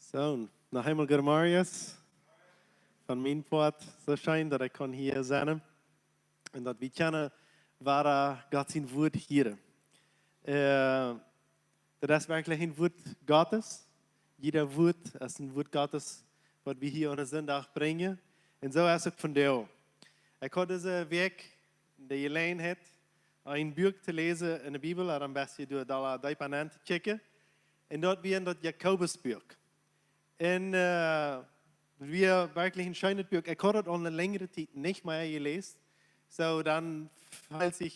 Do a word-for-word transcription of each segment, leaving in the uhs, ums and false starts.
Soo, noch eemol goodemorjes. Von mien Poat, soo scheen daut ekj kaun hia sennen. Un daut wie kjennen wada Gott sien Wuat hieren. Äh, daut es werkjlich een Wuat Gottes. Jieda Wuat es een Wuat Gottes, waut wie hia aun Sindach brinjen. Un soo es uk vondoag. Ekj haud dise Wäakj de Jeläajenheit, een Buak to läsen enne Bibel, om een bät doa dolla deepa nenn to kjikjen. Un daut wia daut Jakobus Buak. Un, äh, wia werkjlich een scheenet Buak. Ekj haud daut aul eene lenjre Tiet nich mea jeläst. Soo, dan feeld sikj,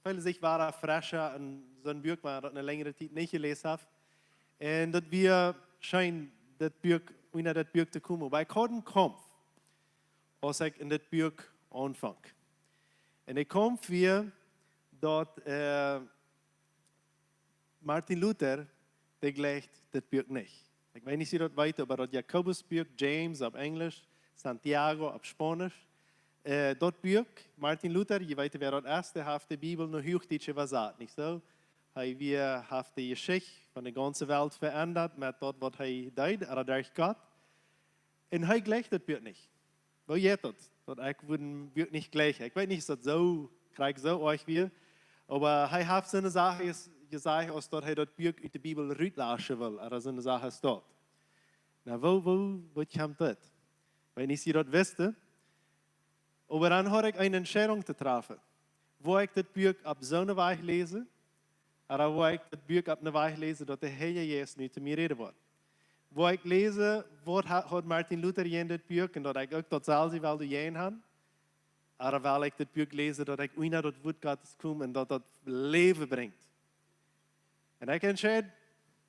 feeld sikj wada frescha un soon Buak, wan eena daut eene lenjre Tiet nich jeläst haft. Un daut wia scheen, daut Buak, wieda daut Buak to komen. Oba ekj haud een Kaumf, aus ekj en dit Buak aunfunk. Un ekj kaum via daut, äh, Martin Luther, dee jleicht dit Buak nich. Ekj weet nich, aus jie daut weeten, oba daut Jakobus Buak, James opp Enjlisch, Santiago opp Spaunisch, äh, daut Buak, Martin Luther, jie weeten, wäa daut es, dee haft de Bibel no Huachdietsch äwasat, nich soo? Hee wia, haft de Jeschicht von de gaunze Welt veendat met daut, waut hee deed, ooda derch Gott. Un hee jleicht daut Buak nich. Woo jeit daut? Daut ekj wudd een Buak nich jleichen. Ekj weet nich, aus daut soo, krakjt soo oajch wia. Oba hee haft soone Sachen jes-, jesajcht, aus daut hee daut Buak ut de Bibel rutlaschen well. Ooda soone Sachen aus daut. Na, woo, woo, woo kjemt daut? Weet nich, aus jie daut wisten. Oba dan haud ekj eene Entscheidunk to träfen. Woa ekj dit Buak opp soone Wies läsen, ooda woa ekj dit Buak opp eene Wies läsen, daut de Heilje Jeist nu to mie räden woat? Woa ekj läsen, waut ha-, haud Martin Luther jäajen dit Buak, un daut ekj uk daut selwje well jäajen han? Ooda well ekj dit Buak läsen, daut ekj unja daut Wuat Gottes kom un daut daut Läwen brinjt? Un ekj entscheed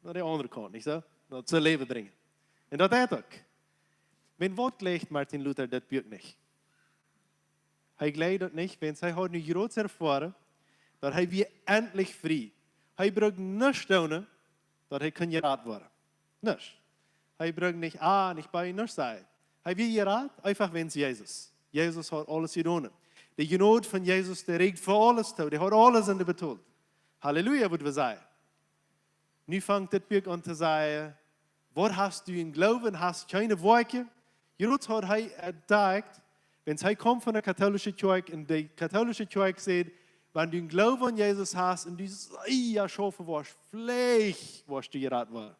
no de aundre Kaunt, nich soo? Daut to Läwen brinjen. Un daut deed uk. Wan waut jleicht Martin Luther dit Buak nich? Hee jleicht daut nich, wiels hee haud nu jrod erfoaren, daut hee wia entlich frie. Hee brukt nuscht doonen, daut hee kunn jerat woaren. Nuscht. Hee brukt nich, ah, nich bie, nuscht sajen. Hee wia jerat, eefach wiels Jesus. Jesus haud aules jedonen. De Jnod von Jesus, dee rieekjt fa aules too. Dee haud aules aun betolt. Halleluja, wudden wie sajen. Nu fangt dit Buak aun to sajen, waut hast du em Gloowen, hast kjeene Woakjen? Jrod haud hee entdakjt, wiels hee kjeem von de katholische Kjoakj, un de katholische Kjoakj säd, wan du em Gloowen aun Jesus hast un du sea schaufen woascht, veleicht woascht du jerat woaren.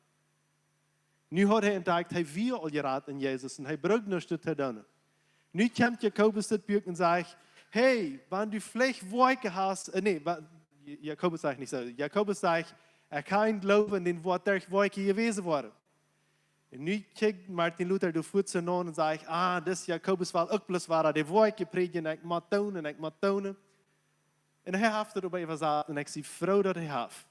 Nu haud hee entdakjt, hee wia aul jerat en Jesus un hee brukt nuscht to doonen. Nu kjemt Jakobus dit Buak un sajcht, hey, wan du veleicht Woakjen hast, äh, nä, wa-, J-, Jakobus sajcht nich soo. Jakobus sajcht, ekj kaun em Gloowen, dän woat derch Woakjen jewäsen woaren. Un nu kjikjt Martin Luther doa fuaz no un sajcht, ah, dis Jakobus well uk bloos wada de Woakjen prädjen, ekj mott doonen, ekj mott doonen. Un hee haft daut oba äwasat un ekj sie froo, daut hee haft.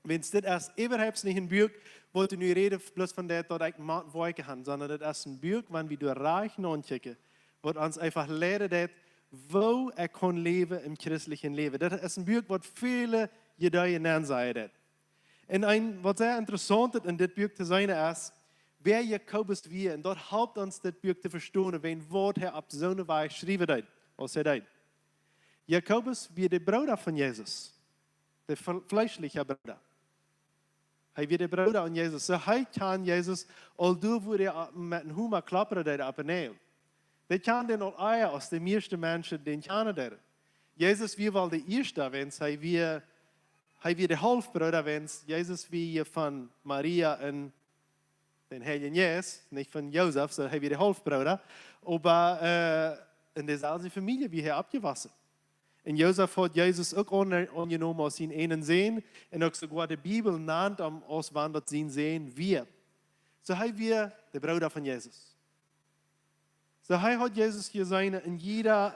Wiels dit es äwahaupt nich een Buak, waut nu rät bloos von daut, daut ekj mott Woakjen han, sonda dit es een Buak, wan wie doa rajcht nodenkjen, waut ons eefach lieren deit, woo ekj kaun läwen em christlichen Läwen. Dit es een Buak, waut väle Ideeen nenn sajcht. Un een, waut sea interessaunt es en dit Buak to seenen es, wäa Jakobus wia, un daut halpt ons dit Buak to vestonen, wäajen waut hee opp soone Wies schriewen deed, aus hee deed. Jakobus wia de Brooda von Jesus. De fle-, fleeschliche Brooda. Hee wia de Brooda aun Jesus. Soo, hee kjand Jesus, aul doa wua hee met een Homa kloppen deed opp een Neel. Dee kjand am aul ea aus de mieeschte Menschen am kjanen deeden. Jesus wia woll de ieeschta, wiels hee wia, hee wia de Haulfbrooda, wiels Jesus wia von Maria un dän Heiljen Jeist, nich von Josef, soo hee wia de Haulfbrooda, oba, äh, en deeselwje Famielje wia hee oppjewossen. Un Josef haud Jesus uk aun-, aunjenomen aus sienen eenen Sän, un uk soogoa de Bibel nant am aus wan daut sien Sän wia. Soo hee wia de Brooda von Jesus. Soo hee haud Jesus jeseenen en jieda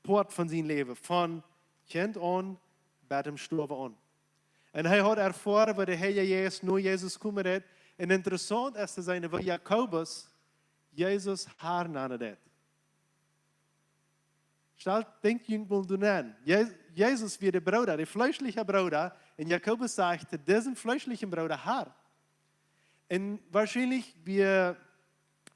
Poat von sien Läwen, von Kjint aun bat em Stoawen aun. Un hee haud erfoaren, woo de Heilje Jeist no Jesus komen deed. Un interessaunt es to seenen, woo Jakobus Jesus Herr nanen deed. Stalt, denkjt junt mol doaraun. Je-, Jesus wia de Brooda, de fleeschliche Brooda, un Jakobus sajcht to disen fleeschlichen Brooda Herr. Un woarschienlich wia,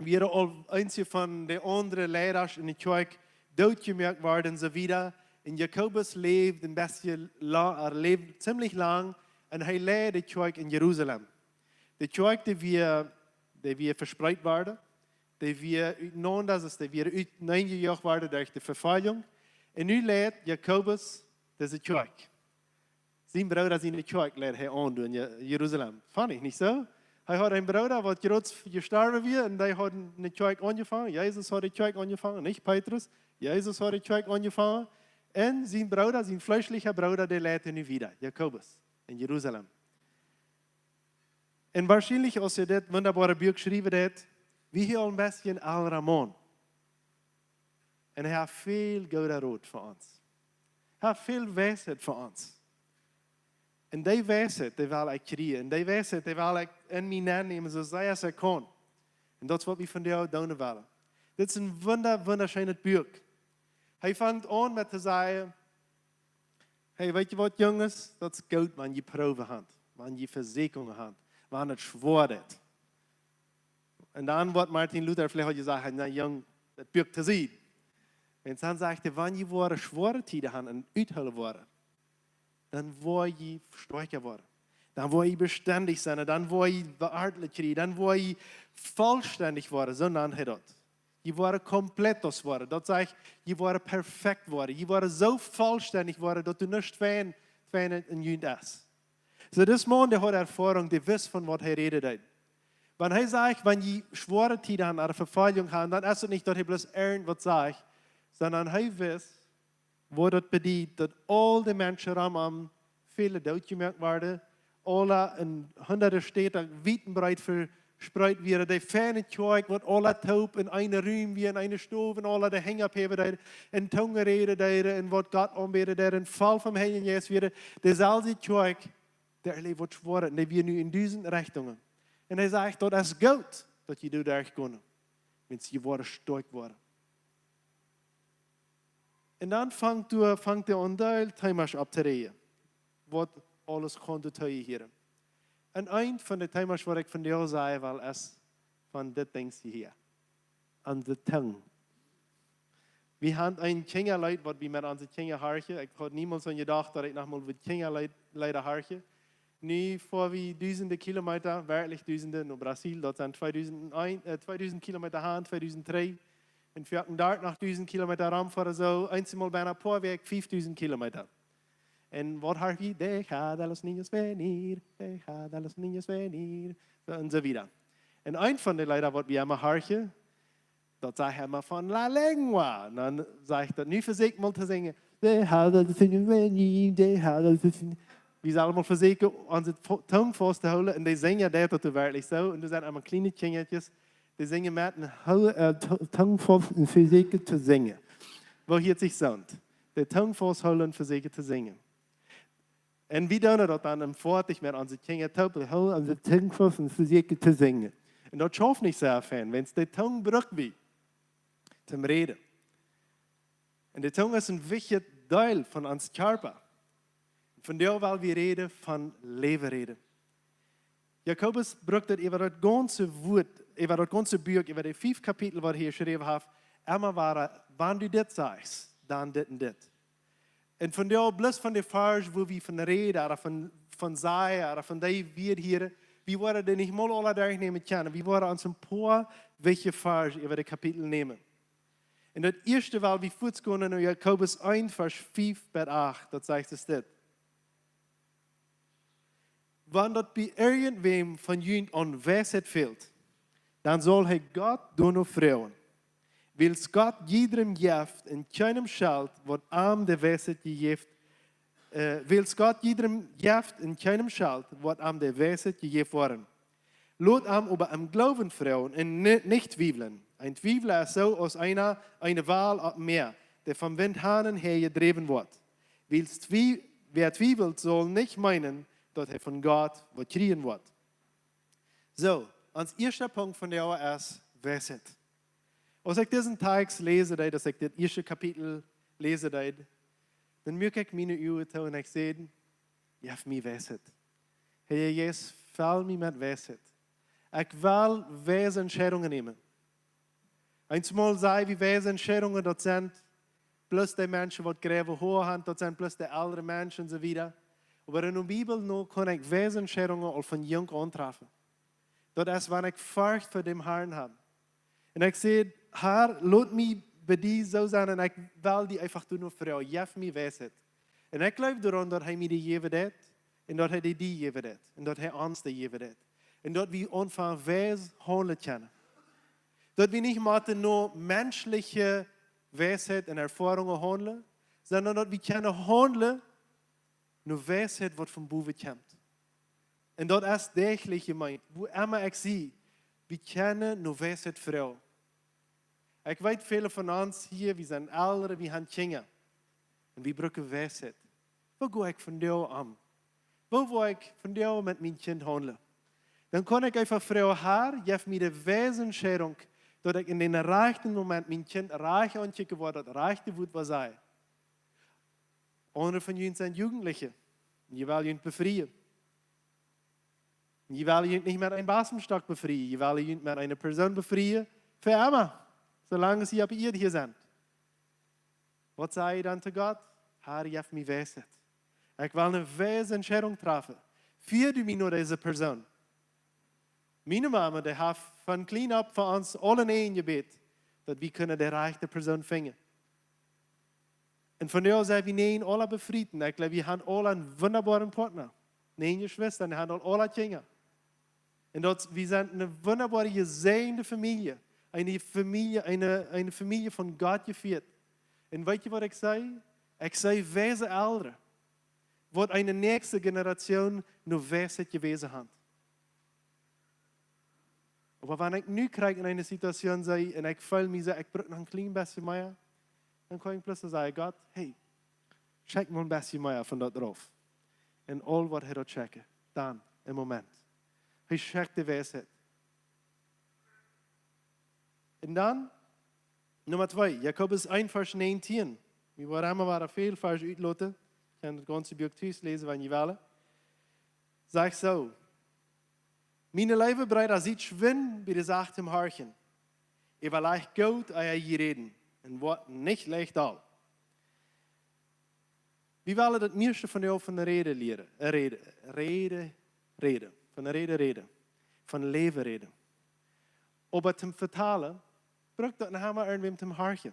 wieren aul eenje von de aundre Liera en de Kjoakj dootjemoakt worden un soo wieda. Un Jakobus läwd een bät la-, hee läwd ziemlich lang un hee leid de Kjoakj en Jerusalem. De Kjoakj, dee wia, dee wia vespreet worden, dee wia utenaunda, daut es, dee wia uteneen jejoacht worden derch de Vefoljunk. Un nu leit Jakobus dise Kjoakj. Sien Brooda siene Kjoakj leid hee aun doa en Je-, Jerusalem. Funk ekj nich soo? Hee haud een Brooda, waut groot jestorwen wia, un dee haud eene Kjoakj aunjefongen. Jesus haud de Kjoakj aunjefongen, nich Petrus. Jesus haud de Kjoakj aunjefongen. Un sien Brooda, sien fleeschlicha Brooda, dee leid hee nu wieda, Jakobus, en Jerusalem. Un woarschienlich, aus hee dit wundaboare Buak schriewen deed, wia hee aul een bät een elra Maun. Un hee haft väl gooden Rot fa ons. Hee haft väl Weisheit fa ons. Un dee Weisheit, dee well ekj kjrieen. Un dee Weisheit, dee well ekj en mie nennämen, soo sea aus ekj kaun. Un daut es, waut wie vondoag doonen wellen. Dit es een wunda-, wundascheenet Buak. Hee fangt aun met to sajen: "Hey, weet jie waut, Junges? Daut es goot, wan jie Proowen han, wan jie Vesieekjungen han, wan et schwoa es." Un dan woat Martin Luther veleicht jesajcht haben: "Na Jung, daut Buak to Sied." Un dan sajcht hee: "Wan jie woaren schwoare Tieden han un uthoolen woaren, dan woa jie stoakja woaren. Dan woa jie bestendich sennen, dan woa jie Weisheit kjrieen, dan woa jie vollstendich woaren." Soo nant hee daut. Jie woaren completos woaren. Daut sajcht, jie woaren perfekt woaren. Jie woaren soo vollstendich woaren, daut doa nuscht feelen, feelen en junt es. Soo, dis Maun, dee haud Erfoarunk, dee wist, von waut hee räden deed. Wan hee sajcht, wan jie schwoare Tieden han, ooda Vefoljunk han, dan es et nich, daut hee bloos irjent waut sajcht, sonda hee wist, waut daut bediet, daut aul de Menschen rom am, väle dootjemoakt worden, aula en hundade Städen wiet un breet vespreet wieren, dee feine Kjoakj, waut aula toop en een Rum wia, en eene Stow, un aula de Henj opphäwen deeden, en Tungen räden deeden, un waut Gott aunbäden deeden, un voll vom Heiljen Jeist wieren, deeselwje Kjoakj, dee erläwd waut schwoa, un dee wia nu en dusent Richtungen. Un hee sajcht: "Daut es goot, daut jie doa derchgonen, wan jie woaren stoakj woaren." Un dan fangt hee, fangt hee aun, Deel Themas opptoräden, waut aules kaun doatoo jehieren. Un eent von de Themas, waut ekj vondoag sajen well, es von dit Dinkj hia. Aun de Tung. Wie han een Kjinjaleet, waut wie met onse Kjinja horchen. Ekj haud niemols aun jedocht, daut ekj noch mol wudd Kjinjaleet, Leeda horchen. Nu foa wie dusende Kilometa, werkjlich dusende, no Brasil, daut sent tweedusent eent, äh, tweedusent Kilometa han, tweedusent dree. Un wie hauden doa noch dusend Kilometa rom foaren, soo eemol bie een poa Wäakj fiefdusent Kilometa. Un waut horch wie? "Deja de los niños venir, deja de los niños venir." Soo, un soo wieda. Un eent von de Leeda, waut wie emma horchen, daut sajcht emma von La Lengua. Un dan sajcht daut: "Nu vesieekj mol to sinjen: Deja de los niños venir, deja de los niños." Wie sellen mol vesieekjen, onse Fo-, Tung faust to hoolen. Un de Sinja, dee deit daut werkjlich soo. Un doa sent emma kjliene Kjinjasch, dee sinjen met een hoo-, äh, To-, Tung faust un vesieekjen to sinjen. Woo hieet sikj daut aun? De Tung faust hoolen un vesieekjen to sinjen. Un wie doonen daut dan em Foatich met onse Kjinja toop, wie hoolen onse Tung faust un vesieekjen to sinjen. Un daut schauft nich sea fein, wiels de Tung bruck wie toom räden. Un de Tung es een wichtjet Deel von ons Kjarpa. Vondoag well wie räden von Läwen räden. Jakobus brukt et äwa daut gaunze Wuat, äwa daut gaunze Buak, äwa de fief Kapitel, waut hee jeschräwen haft, emma wada: "Wan du dit sajchst, dan dit un dit." Un vondoag bloos von de Varsch, wua wie von räden, ooda von, von sajen, ooda von dee Wieed hieren, wie woaren dee nich mol aula derchnämen kjennen. Wie woaren ons een poa wichtje Varsch äwa de Kapitel nämen. Un daut ieeschte, well wie fuaz gonen no Jakobus eent, Varsch fief bat acht, daut sajcht es dit: "Wan daut bie irjentwäm von junt aun Weisheit fält, dan saul hee Gott doano froagen. Wiels Gott jiedrem jeft un kjeenem schelt, waut am de Weisheit jejäft, äh, wiels Gott jiedrem jeft un kjeenem schelt, waut am de Weisheit jejäft woaren. Lot am oba em Gloowen froagen un ni-, nich twiewlen. Een Twiewla es soo aus eena, eene Wal oppem Mäa, dee vom Wint han un häa jedräwen woat. Wiels twie-, wäa twiewelt, saul nich meenen, daut hee von Gott waut kjrieen woat." Soo, ons ieeschta Punkt vondoag es Weisheit. Aus ekj disen Tekst läsen deed, aus ekj dit ieeschte Kapitel läsen deed, dan muak ekj miene Uagen too un ekj säd: "Jeff mie Weisheit. Herr Jesus, fell mie met Weisheit. Ekj well weise Entscheidungen nämen." Eemol saj wie, weise Entscheidungen, daut sent bloos dee Menschen, waut greiwe Hoa han, daut sent bloos dee eldre Menschen un soo wieda. Oba en de Bibel no kaun ekj weise Entscheidungen aul von junk aun träfen. Daut es, wan ekj Forcht fa däm Harn hab. Un ekj saj: Har, lot mie bie die soo sennen, un ekj well die eefach doonen fa die, jeff mie Weisheit. Un ekj jleew doaraun, daut hee mie dee jäwen deit, un daut hee dee die jäwen deit, un daut hee ons dee jäwen deit. Un daut wie onfangen weis haundlen kjennen. Daut wie nich motten no menschliche Weisheit un Erfoarungen haundlen, sonda daut wie kjennen haundlen no Weisheit, waut von bowen kjemt. Un daut es däachlich jemeent, wua emma ekj sie, wie kjennen no Weisheit froagen. Ekj weet, väle von ons hia, wie sent Elren, wie haben Kjinja. Un wie brucken Weisheit. Woo go ekj vondoag om? Woo woa ekj vondoag met mien Kjint haundlen? Dan kaun ekj eefach froagen: Har, jeff mie de weise Entscheidunk, daut ekj en dän rajchten Moment mien Kjint rajcht aunkjikjen woa, daut rajchte Wuat woa sajen. Aundre von junt sent Jugendliche. Un jie wellen junt befrieen. Un jie wellen junt nich met een Bassemstock befrieen. Jie wellen junt met eene Persoon befrieen, fa emma, soo lang aus jie opp Ieed hia sent. Waut saj jie dan to Gott? Har, jeff mie Weisheit. Ekj well eene weise Entscheidunk träfen. Fieed du mie no dise Persoon. Miene Mama, dee haft von kjlien opp fa ons aule enjebät, daut wie kjennen de rajchte Persoon finjen. Un vondoag sent wie näajen aula befriet. Ekj jleew, wie haben aula eenen wundaboaren Partner. Näajen Jeschwista, un haben aul aula Kjinja. Un daut, wie sent eene wundaboare, jesäajende Famielje. Eene Famielje, eene, eene Famielje von Gott jefieet. Un weet jie, waut ekj saj? Ekj saj weise Elren, waut eene näakjste Generation no Weisheit jewäsen haben. Oba wan ekj nu krakjt en eene Situation sie un ekj feel mie soo, ekj bruk noch een kjlien bät mea, dan kaun ekj bloos sajen: Gott, hey, schenkj mie een bät mea von daut rauf. Un aul waut hee daut schenkjt, dan, em Moment. Hee schenkjt de Weisheit. Un dan, Numma twee, Jakobus eent, Varsch näajentieen. Wie woaren emma wada väl Varsch utloten. Jie kjennen daut gaunze Buak tus läsen, wan jie wellen. Sajcht soo: Miene leewe Breeda, siet schwind bie de sachtem Horchen. Äwalajcht goot, ea jie räden, un woat nich leicht doll. Wie wellen daut mieeschte von de, von de Räden lieren, äh, räden, räden, räden, von de Räden räden, von Läwen räden. Oba toom vetalen, brukt daut noch emma irjentwäm toom horchen.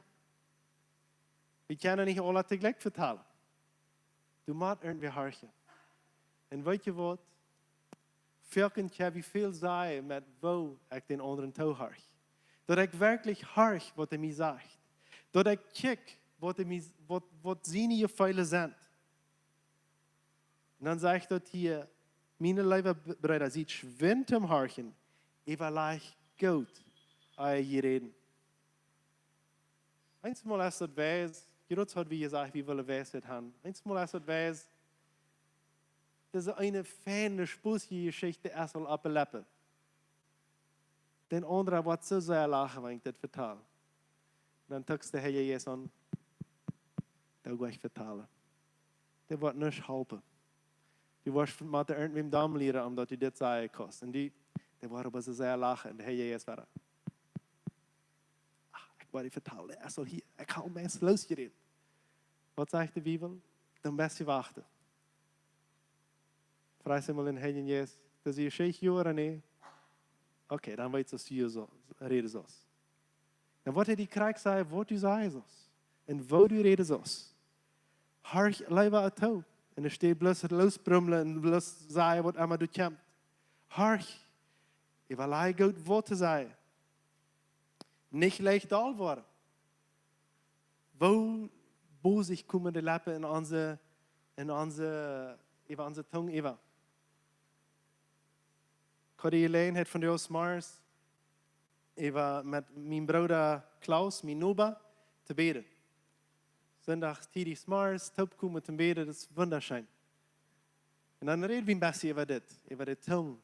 Wie kjennen nich aula toojlikj vetalen. Du motst irjentwäm horchen. Un weet jie waut? Foaken kjenn wie väl sajen met woo ekj dän aundren toohorch. Daut ekj werkjlich horch, waut hee mie sajcht. Daut ekj kjikj, waut hee mie, waut, waut siene Jefeelen sent. Un dan sajcht daut hia: Miene leewe B-, Breeda, siet schwind toom horchen, äwalajcht goot, ea jie räden. Eensmol es daut weis, jrods haud wie jesajcht, wie wellen Weisheit haben. Eensmol es daut weis, daut es eene feine, spozje Jeschicht, es aul oppe Leppen. Dän aundren woat soo sea lachen, wan ekj dit vetal. Dan tuckst de Herr Jesus aun: Doo goanich vetalen. Daut woat nuscht halpen. Du woascht motten irjentwäm domm lieren, om daut du dit sajen kaust. Un du, dee woat oba soo sea lachen. Un de Herr Jesus wada: Ach, ekj woa die vetalen, daut es aul hia. Ekj hab meist losjerät. Waut sajcht de Bibel? Dan best du wachten. Fruachst mol dän Herr Jesus: Daut es Jeschicht, jo ooda nä? Okay, dan weetst du, waut du soo räden saust. Dan woat hee die krakjt sajen, waut du sajen saust. Un woo du räden saust. Horch leewa too. Un nich bloos losbrummlen un bloos sajen, waut emma doa kjemt. Horch. Äwalajcht goot, waut to sajen. Nich leicht doll woaren. Woo bosich komen de Leppen en onse, en onse, äwa onse Tung äwa? Ekj haud de Jeläajenheit vondoag zemorjes äwa met mien Brooda Klaus, mien Noba, to bäden. Sindach tiedich zemorjes, toopkomen to bäden, daut es wundascheen. Un dan räd wie een bät äwa dit, äwa de Tung.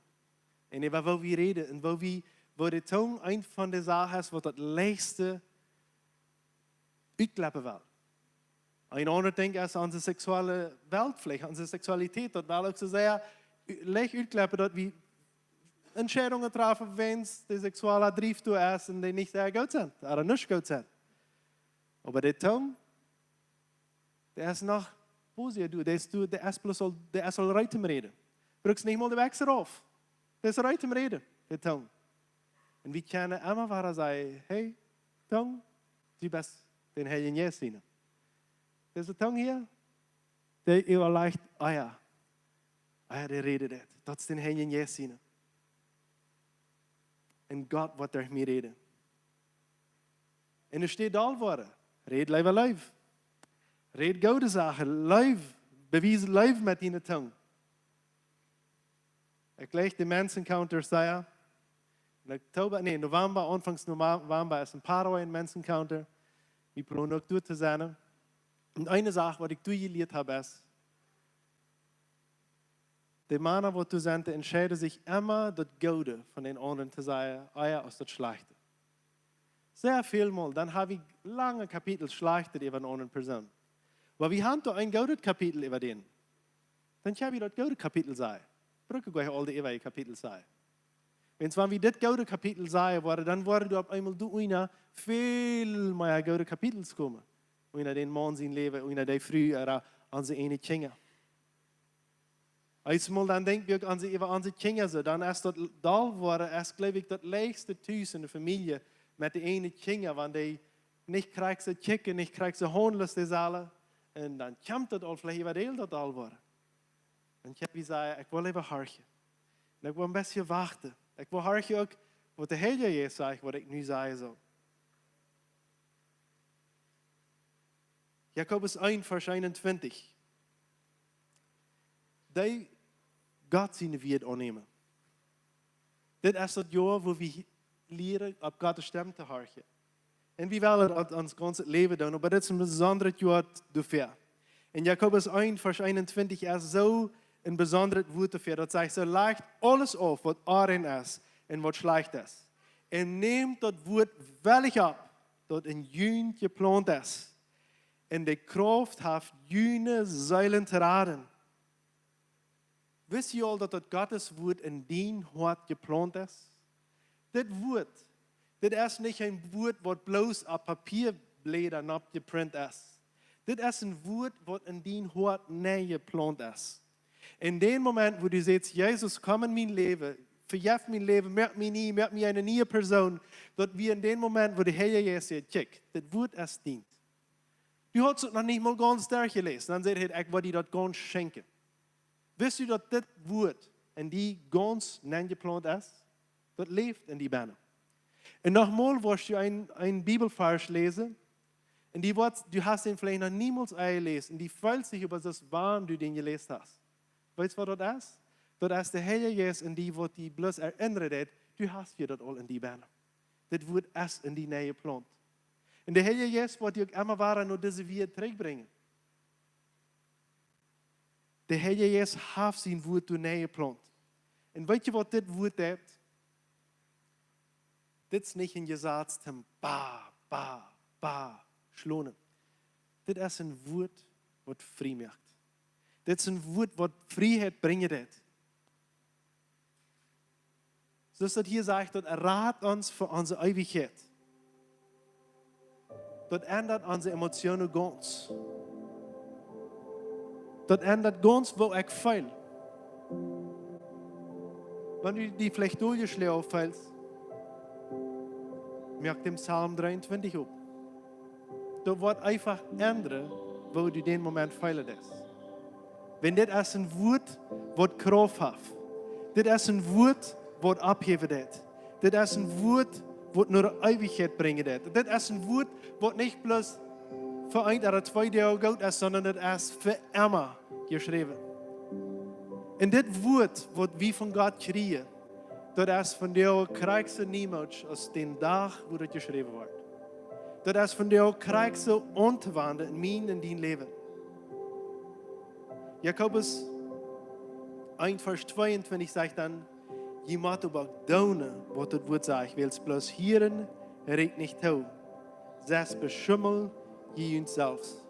Un äwa woo wie räden un woo wie, woo de Tung eent von de Sachen es, waut daut leichtste utkloppen well. Een aundret Dinkj es onse seksuelle Welt veleicht, onse Seksualität, daut well uk soo sea u-, leicht utkloppen, daut wie Entscheidungen träfen, wan de seksuelle Drift doa es un dee nich sea goot sent, ooda nich goot sent. Oba de Tung, dee es noch bosich, du, dee es, du, dee es bloos aul, dee es aul reed toom räden. Brukst nich mol de Wekjs rauf. Dee es reed toom räden. De Tung. Un wie kjennen emma wada sajen: "Hey, Tung, du best dän Heiljen Jeist siene." Dise Tung hia, dee äwalajcht: "Ah jo, ah jo, dee rät dit. Daut es dän Heiljen Jeist siene. Un Gott woat derch mie räden." Un doa steit doll woaren. Räd leewa Leew. Räd goode Sachen. Leew. Bewies Leew met diene Tung. Ekj jleich de Men's Encounter sea. En Oktober, nä, November, aunfangs November es en Paraguay en Men's Encounter. Wie plonen uk doa to sennen. Un eene Sach, waut ekj doa jelieet hab, es, de Mana, waut doa sent, dee entscheiden sikj emma, daut Goode von dän aundren to sajen, ea aus daut Schlajchte. Sea väl mol, dan hab wie lange Kapitels Schlajchtet äwa eene aundre Persoon. Oba wie haben doa een goodet Kapitel äwa dän. Dan kjenn wie daut goode Kapitel sajen. Bruck ekj nich aul de äwaje Kapitels sajen. Wiels wan wie dit goode Kapitel sajen woaren, dan woaren doa opp eemol doa unja väl mea goode Kapitels komen. Unja dän Maun sien Läwen, unja de Fru, ooda onse ieejne Kjinja. Eemol dan denkj wie uk aun onse, äwa onse Kjinja soo, dan es daut doll woaren, es, jleew ekj, daut leichtste tus en de Famielje met de ieejne Kjinja, wan dee nich krakjt soo kjikjen, nich krakjt soo haundlen aus dee sellen. Un dan kjemt daut aul veleicht äwa dee, daut doll woaren. Dan kjenn wie sajen: "Ekj well äwa horchen. Un ekj well een bät wachten. Ekj well horchen uk, waut de Heilje Jeist sajcht, waut ekj nu sajen saul." Jakobus een, Varsch eenuntwintich. Dee Gott siene Wieed aunnämen. Dit es daut Joa, wua wie lieren, opp Gott siene Stemm to horchen. Un wie wellen daut ons gaunzet Läwen doonen, oba dit es een besondret Joa doafäa. En Jakobus een, Varsch eenuntwintich es soo een besondret Wuat doafäa. Daut sajcht: "Soo lajcht aules auf, waut onrein es un waut schlajcht es. Un nämt daut Wuat wellich opp, daut en junt jeplaunt es. Un de Krauft haft, june Seelen to raden." Wist du aul, daut daut Gott sien Wuat en dien Hoat jeplaunt es? Dit Wuat, dit es nich een Wuat, waut bloos opp Papiabläda nopp jeprint es. Dit es een Wuat, waut en dien Hoat nenjeplaunt es. En dän Moment, wua du sajchst: "Jesus, komm en mien Läwen, vejeff mien Läwen, moak mie nie, moak mie eene niee Persoon", daut wia en dän Moment, wua de Heilje Jeist säd: "Kjikj, dit Wuat es dient. Du hast daut noch nich mol gaunz derchjeläst." Dan säd hee: "Ekj well die daut gaunz schenkjen." Wist du, daut dit Wuat en die gaunz nenjeplaunt es? Daut läft en die bennen. Un noch mol woascht du een, een Bibelvarsch läsen, un dee woat, du hast dän veleicht noch niemols jeläst, un dee feelt sikj oba, aus wan du dän jeläst hast. Weetst, waut daut es? Daut es de Heilje Jeist en die, waut die bloos erinnren deit, du hast je daut aul en die bennen. Dit Wuat es en die nenjeplaunt. Un de Heilje Jeist woat die uk emma wada no dise Wieed trigjbrinjen. De Heilje Jeist haft sien Wuat doa nenjeplaunt. Un weetst du, waut dit Wuat deit? Dit es nich een Jesaz toom ba, ba, ba schlonen. Dit es een Wuat, waut frie moakt. Dit es een Wuat, waut Frieheit brinjen deit. Soo aus daut hia sajcht, daut rat ons fa onse Eewichkjeit. Daut endat onse Emotionen gaunz. Daut endat gaunz, woo ekj feel. Wan du die veleicht doljeschlonen feelst, moak dän Psalm dreeuntwintich op. Daut woat eefach endren, woo du dän Moment feelen deist. Wan dit es een Wuat, waut Krauft haft. Dit es een Wuat, waut oppheewen deit. Dit es een Wuat, waut no de Eewichkjeit brinjen deit. Dit es een Wuat, waut nich bloos fa een ooda twee Doag goot es, sonda daut es fa emma jeschräwen. Un dit Wuat, waut wie von Gott kjrieen, daut es vondoag krakjt soo niemols aus dän Dach, wua daut jeschräwen wort. Daut es vondoag krakjt soo auntowenjen en mien, en dien Läwen. Jakobus een, Varsch tweeuntwintich sajcht dan: "Jie motten oba doonen, waut daut Wuat sajcht, wiels bloos hieren rieekjt nich too. Sest beschummel jie junt selfst."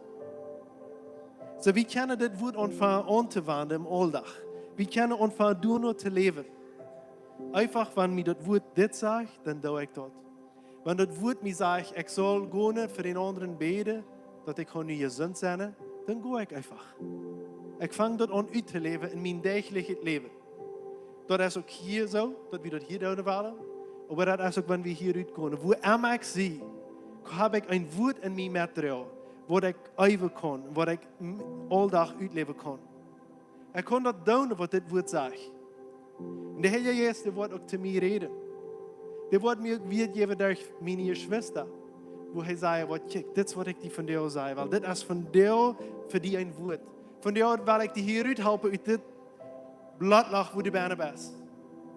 Soo, wie kjennen dit Wuat aunfangen auntowenjen em Auldach. Wie kjennen aunfangen doano to läwen. Eefach, wan mie daut Wuat dit sajcht, dan doo ekj daut. Wan daut Wuat mie sajcht, ekj saul gonen fa dän aundren bäden, daut ekj kaun nu jesunt sennen, dan go ekj eefach. Ekj fang daut aun uttoläwen en mien däajlichet Läwen. Daut es uk hia soo, daut wie daut hia doonen wellen. Oba daut es uk, wan wie hia rutkomen. Wua emma ekj sie, hab ekj een Wuat en mie metdroagen, waut ekj äwen kaun, waut ekj m-, aule Dach utläwen kaun. Ekj kaun daut doonen, waut dit Wuat sajcht. Un de Heilja Jeist, dee woat uk to mie räden. Dee woat mie uk Wuat jäwen derch miene Jeschwista. Wua hee säd, waut, kjikj, dit es waut ekj die vondoag saj. Wiels dit es vondoag fa die een Wuat. Vondoag well ekj die hia ruthalpen ut dit Blootloch, wua du bennen best.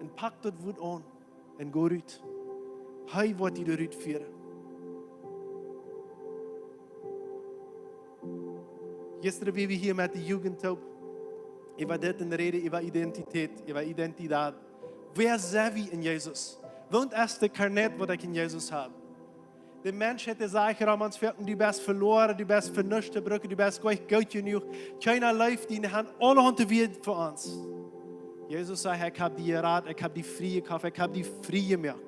Un pak daut Wuat aun. Un go rut. Hee woat die doa rutfieren. Jistren wia wie hia met de Jugend toop. Äwa dit un räden äwa Identität, äwa Identität. Wäa sent wie en Jesus? Waut es daut Karnett, waut ekj en Jesus hab? De Mensch haft de Sachen om ons veloaren, du best veloaren, du best fa nuscht to brucken, du best nich goot jenuach. Kjeena leeft die, dee haft aulahaunt Wieed fa ons. Jesus säd, ekj hab die jerat, ekj hab die frie jekoft, ekj hab die frie jemoakt.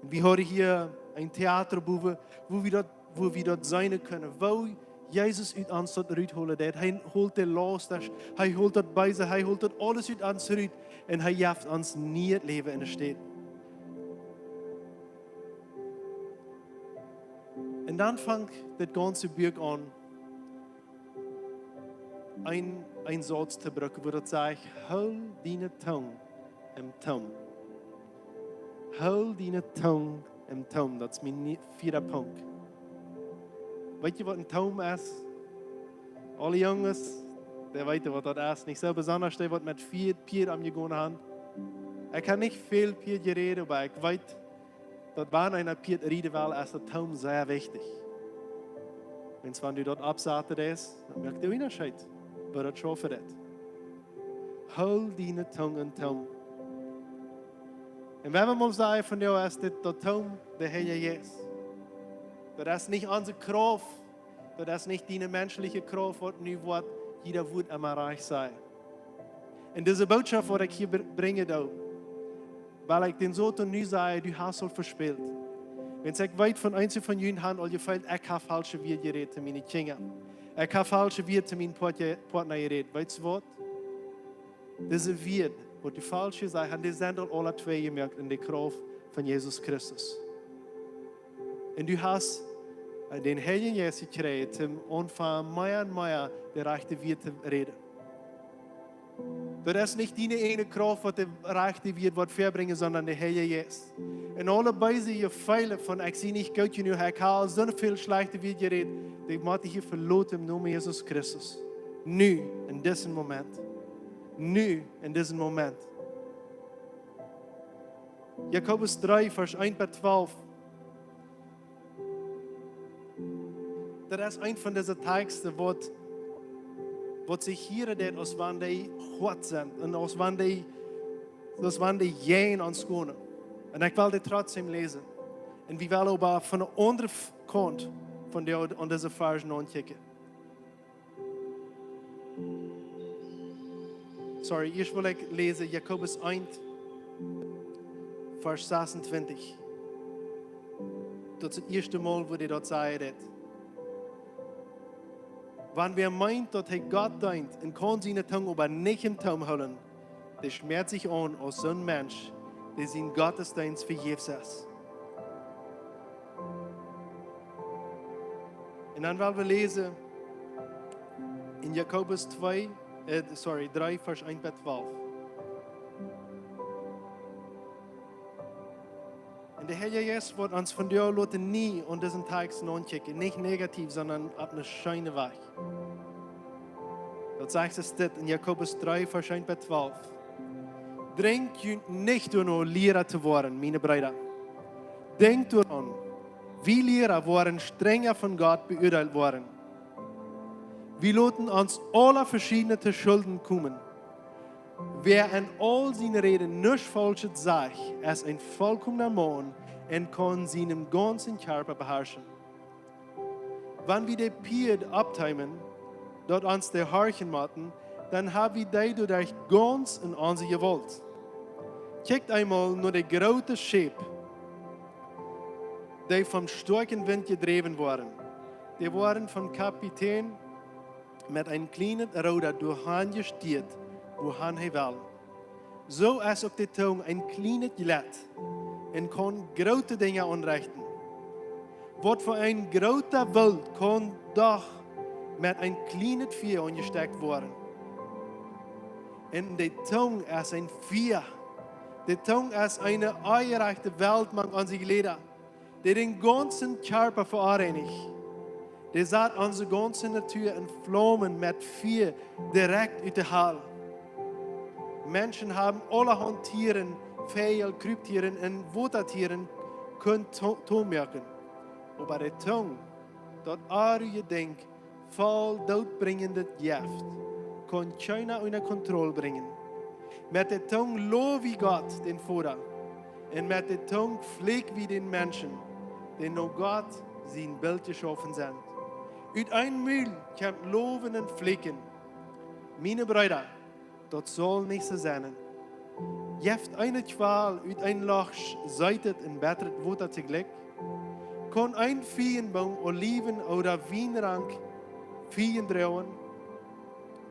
Un wie hauden hia een Theater bowen, wua wie daut, wua wie daut seenen kunnen, woo Jesus ut ons daut rutholen deed. Hee holt de Lausten, hee holt daut Beese, hee holt daut aules ut ons rut. Un hee jeft ons nieet Läwen en de Städ. Un dan fangt dit gaunze Buak aun, een, een Sauz to brucken, wua daut sajcht, hool diene Tung em Toom. Hool diene Tung em Toom. Daut es mien nie-, vieeda Punkt. Weet jie, waut een Toom es? Aule Junges, dee weeten, waut daut es. Nich soo besonda, dee waut met Pieed, Pieed aunjegonen haben. Ekj hab nich väl Pieed jerät, oba ekj weet, daut wan eena Pieed rieden well, es daut Toom sea wichtich. Wiels wan du daut oppsaten deist, dan moakt daut Unjascheet, woo daut schaufen deit. Hool diene Tung em Toom. Un wan wie mol sajen von, jo, es dit daut Toom, de Heilja Jeist. Daut es nich onse Krauft, daut es nich diene menschliche Krauft, waut nu woat jieda Wuat emma rajcht sennen. Un dise Bootschoft, waut ekj hia br-, brinjen doo, well ekj dän Soton nu sajen, du hast aul vespält. Wiels ekj weet von eenje von junt haben aul jefeelt, ekj hab faulsche Wieed jerät to miene Kjinja. Ekj hab faulsche Wieed to mienen Poat-, Poatna jerät. Weetst du waut? Dise Wieed, waut du faulsch jesajcht hast, dee sent aul aule twee jemoakt en de Krauft von Jesus Christus. Un du hast, äh, dän Heiljen Jeist jekjräajen, om aunfangen mea un mea de rajchte Wieed to räden. Daut es nich diene ieejne Krauft, waut de rajchte Wieed woat verbrinjen, sonda de Heilja Jeist. Un aule beese Jefeele von, ekj sie nich goot jenuach, ekj hab soo väl schlajchte Wieed jerät, dee mott ekj hia veloten em Nomen Jesus Christus. Nu, en disen Moment. Nu, en disen Moment. Jakobus dree, Varsch eent bat twalf. Daut es eent von dise Takjsten, waut, waut sikj hieren deit, aus wan dee hoat sent un aus wan dee, aus wan dee jäajen ons gonen. Un ekj well dee trotzdäm läsen. Un wie wellen oba von de aundre F-, Kaunt von dee, aun dise Varsch nochkjikjen. Sorry, ieescht well ekj läsen Jakobus eent, Varsch sasuntwintich. Daut es daut ieeschte Mol, wua dee daut sajen deit. Wan wäa meent, daut hee Gott deent un kaun siene Tung oba nich em Toom hoolen, dee schmäat sikj aun aus soon Mensch, dee sien Gottesdeenst vejäfs es. Un dan well wie läsen en Jakobus twee, äh, sorry, dree, Varsch eent bat twalf. Un de Heilja Jeist woat ons vondoag loten nie aun disen Takjst nochkjikjen, nich negativ, sonda opp eene scheene Wies. Daut sajcht et dit en Jakobus dree, Varsch eent bat twalf. Drinjt junt nich doano, Liera to woaren, miene Breeda. Denkjt doaraun, wie Liera woaren strenja von Gott beuadeelt woaren. Wie loten ons aule veschiedne to Schulden komen. Wäa en aul siene Räden nuscht Faulschet sajcht, es een volkomna Maun un kaun sienen gaunzen Kjarpa beharschen. Wan wie de Pieed oppteemen, daut ons dee horchen motten, dan hab wie dee doaderch gaunz en onse Jewault. Kjikjt eemol no de groote Schäp, dee vom stoakjen Wint jedräwen woaren. Dee woaren vom Kapitän met een kjlienet Rooda doahan jestieet, wuahan hee well. Soo es uk de Tung een kjlienet Jlett un kaun groote Dinja aunrechten. Waut fa een groota Woolt kaun doch met een kjlienet Fia aunjestekjt woaren. Un de Tung es een Fia. De Tung es eene onjerajchte Welt mank onse Jläda, dee dän gaunzen Kjarpa veoneenicht. Dee sat onse gaunze Natua en Flaumen met Fia, direkt ut de Hal. Menschen haben aulahaunt Tieren, Väajel, Krupptieren un Wotatieren kunt to-, tomoaken. Oba de Tung, daut oaje Dinkj, voll dootbrinjendet Jeft, kaun kjeena unja Kontroll brinjen. Met de Tung low wie Gott, dän Voda, un met de Tung fluak wie dän Menschen, dee no Gott sien Bilt jeschaufen sent. Ut een Mul kjemt Lowen un Fluaken. Miene Breeda, daut saul nich soo sennen. Jeft eene Kjwal ut een Loch seetet un bettret Wota toojlikj? Kaun een Fijenboom Oliwen ooda Wienrank Fijen droagen?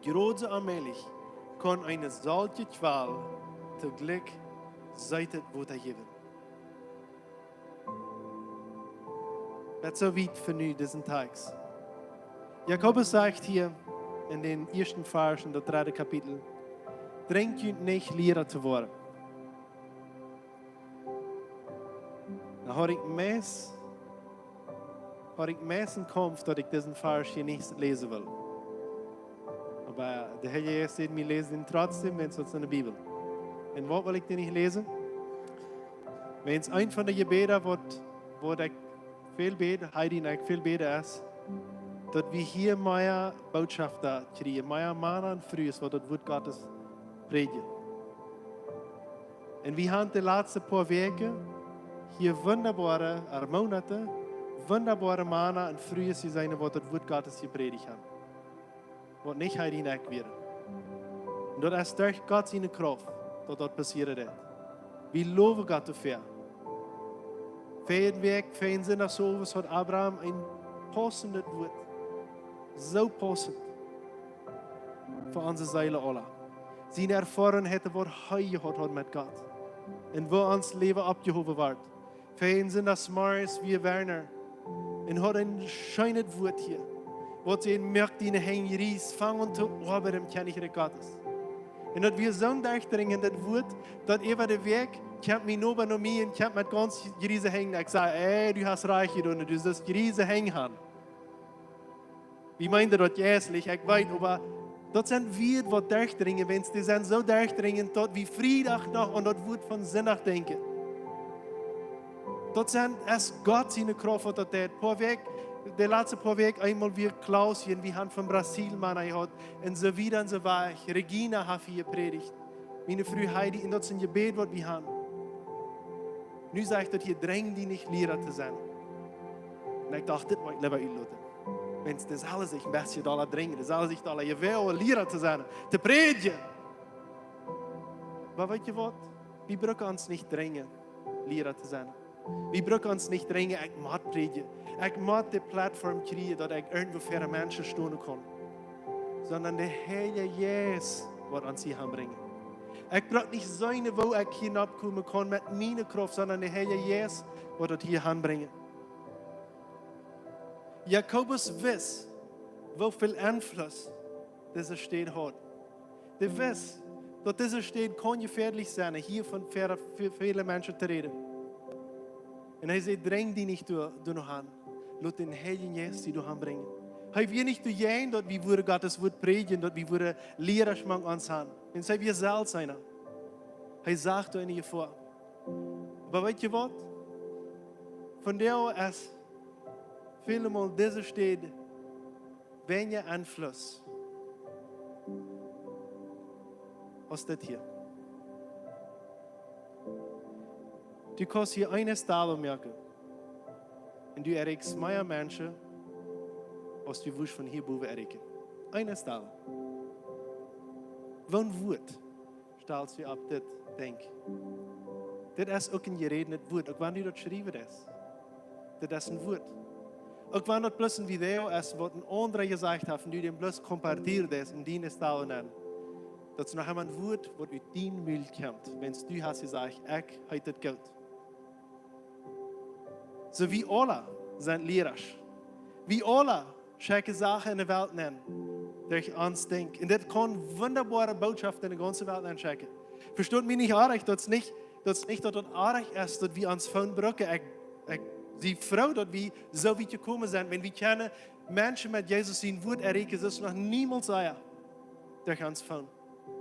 Jrod soo onmäajlich kaun eene solche Kjwal toojlikj seetet Wota jäwen. Daut soo wiet fa nu disen Tekst. Jakobus sajcht hia en dän ieeschten Varsch en daut dredde Kapitel: Drenj junt nich Liera to woaren. Dan haud ekj meist, haud ekj meist een Kaumf, daut ekj disen Varsch hia nich läsen well. Oba de Herr Jesus säd mie: Läs dän trotzdäm, wiels daut es en de Bibel. Un wuarom well ekj dän nich läsen? Wiels eent von de Jebäda, waut, waut ekj väl bäd, Heidi un ekj väl bäden, es, daut wie hia mea Botschafta kjrieen, mea Mana un Frues, waut daut Wuat Gottes prädjen. Un wie haben de latste poa Wäakjen hia wundaboare, ooda Moonaten, wundaboare Mana un Frues jeseenen, waut daut Wuat Gottes jeprädicht haben. Waut nich Heidi un ekj wieren. Un daut es derch Gott siene Krauft, daut daut passieren deed. Wie lowen Gott doafäa. Väaje Wäakj, väaje Sindach soo aus haud Abraham een paussendet Wuat. Soo paussent. Fa onse Seelen aula. Siene Erfoarunk haud, waut hee jehaut haud met Gott. Un woo ons Läwen oppjehowen woat. Väaje Sindach zemorjes wia Werner. Un haud een scheenet Wuat hia. Waut säd: Moak diene Henj jries, fang aun to oabeiden em Kjennichrikj Gottes. Un daut wia soon derchdrinjendet Wuat, daut äwa de Wäakj kjemt mien Noba no mie un kjemt met gaunz jriese Henj. Ekj säd: Ey, du hast rajcht jedonen, du sust jriese Henj haben. Wie meenden daut jeistlich, ekj weet, oba daut sent Wieed, waut derchdrinjen, wiels dee sent soo derchdrinjent, daut wie Friedach noch aun daut Wuat von Sindach denkjen. Daut sent, es Gott siene Krauft, waut daut deed. Poa Wäakj, de latste poa Wäakj eemol wia Klaus hia, un wie haben von Brasil Mana jehaut, un soo wieda un soo wieda. Regina haft hia jeprädicht. Miene Fru Heidi, un daut es een Jebäd, waut wie haben. Nu sajcht daut hia: Drenj die nich Liera to sennen. Un ekj docht, dit mott ekj leewa utloten. Wiels dee sellen sikj een bät dolla drenjen, dee sellen sikj dolla jewellen, Liera to sennen, to prädjen. Oba weetst du waut? Wie brucken ons nich drenjen, Liera to sennen. Wie brucken ons nich drenjen, ekj mott prädjen. Ekj mott de Plattform kjrieen, daut ekj irjentwua ver Menschen stonen kaun. Sonda de Heilje Jeist woat ons hia hanbrinjen. Ekj bruck nich seenen, woo ekj hia nopp komen kaun met miene Krauft, sonda de Heilje Jeist woat daut hia hanbrinjen. Jakobus wist, woo väl Enfluss dise Städ haud. Dee wist, daut dise Städ kunn jefäadlich sennen, hia ver, ver väle Menschen to räden. Un hee säd: Drenj die nich doa, doa no han. Lot dän Heiljen Jeist die doa hanbrinjen. Hee wia nich doajäajen, daut wie wudden Gott sien Wuat prädjen, daut wie wudden Liera mank ons han. Un hee wia selfst eena. Hee sach doa eene Jefoa. Oba weetst du waut? Vondoag es välemol dise Städ weinja Enfluss aus dit hia. Du kaust hia eene Stala moaken un du erreichst mea Menschen, aus du wurscht von hia bowen erreichen. Eene Stala. Woo een Wuat stalst du opp dit Dinkj? Dit es uk een jerädenet Wuat, uk wan du daut schriewen deist. Dit es een Wuat. Uk wan daut bloos een Video es, waut een aundra jesajcht haft, un du dän bloos kompartiees un diene Stala nenn. Daut es noch emma een Wuat, waut ut dien Mul kjemt, wan du hast jesajcht: "Ekj heet et goot." Soo, wie aula sent Liera. Wie aula schekjen Sachen enne Welt nenn, derch ons Denkjen. Un dit kaun wundaboare Botschaften enne gaunze Welt nenn schekjen. Vestot mie nich oajch, daut es nich, daut es nich, daut daut oajch es, daut wie ons Phone brucken. Ekj, ekj sie froo, daut wie soo wiet jekomen sent. Wan wie kjennen Menschen met Jesus sien Wuat erreichen, daut es noch niemols ea derch ons Phone.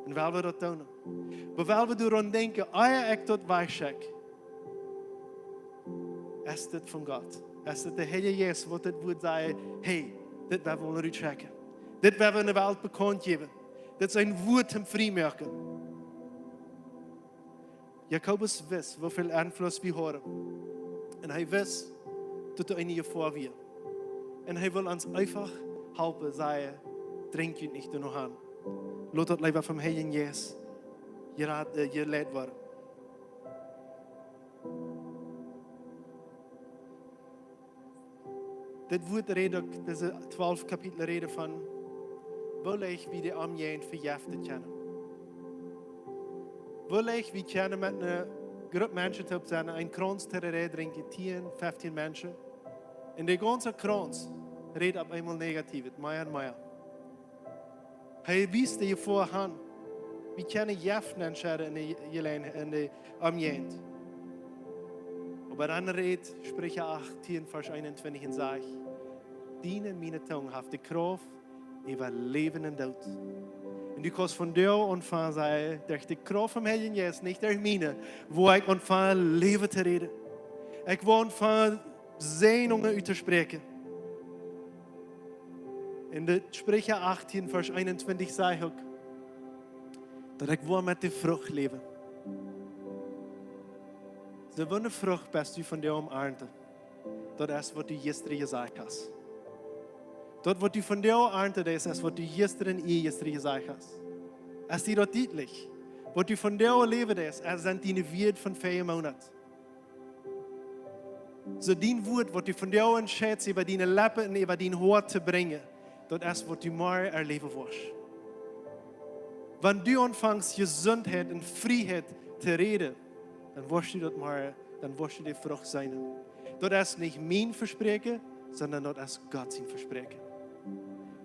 Un wiels wie daut doonen, oba wiels wie doaraun denkjen, ea ekj daut wajchschekj, es dit von Gott? Es dit de Heilje Jeist, waut dit Wuat sajcht: "Hey, dit woa wie rutschekjen. Dit woa wie enne Welt bekaunt jäwen. Dit es een Wuat toom frie moaken." Jakobus wist, woo väl Enfluss wie hauden. Un hee wist, daut doa eene Jefoa wia. Un hee wull ons eefach halpen, säd hee: "Drinjt junt nich doano han. Lot daut leewa vom Heiljen Jeist jerat, äh, jeleit woaren." Dit Wuat rät uk, dise twalf Kapitel räden von, woo leicht wie de Omjäajent vejeften kjennen. Woo leicht wie kjennen met eene Grupp Menschen toop sennen, een Krauns Tereré drinkjen, tieen, feftieen Menschen. Un de gaunze Krauns rät opp eemol negativ, mea un mea. Hee wiest de Jefoa aun. Wie kjennen Jeft entscheiden enne Jeleen-, enne Omjäajent. Oba dan rät Spricha achtieen, Varsch eenuntwintich un sajcht: "Diene, miene Tung haft de Krauft äwa Läwen un Doot." Un du kaust von doa aunfangen, säd hee, derch de Krauft vom Heiljen Jeist, nich derch miene, woa ekj aunfangen Läwen to räden. Ekj woa aunfangen Säajnungen uttospräakjen. En de Spricha achtieen, Varsch eenuntwintich sajcht uk, daut ekj woa met de Frucht läwen. Soo, waut fa Frucht best du vondoag aum arnten? Daut es, waut du jistren jesajcht hast. Daut, waut du vondoag arnten deist, es, waut du jistren, ea jistren jesajcht hast. Es die daut dietlich? Waut du vondoag läwen deist, es, sent diene Wieed von väajen Moonat. Soo, dien Wuat, waut du vondoag entscheidst, äwa diene Leppen un äwa dien Hoat to brinjen, daut es, waut du morjen erläwen woascht. Wan du aunfangst, Jesuntheit un Frieheit to räden, dan woascht du daut morjen, dan woascht du de Frucht seenen. Daut es nich mien Vespräakjen, sonda daut es Gott sien Vespräakjen.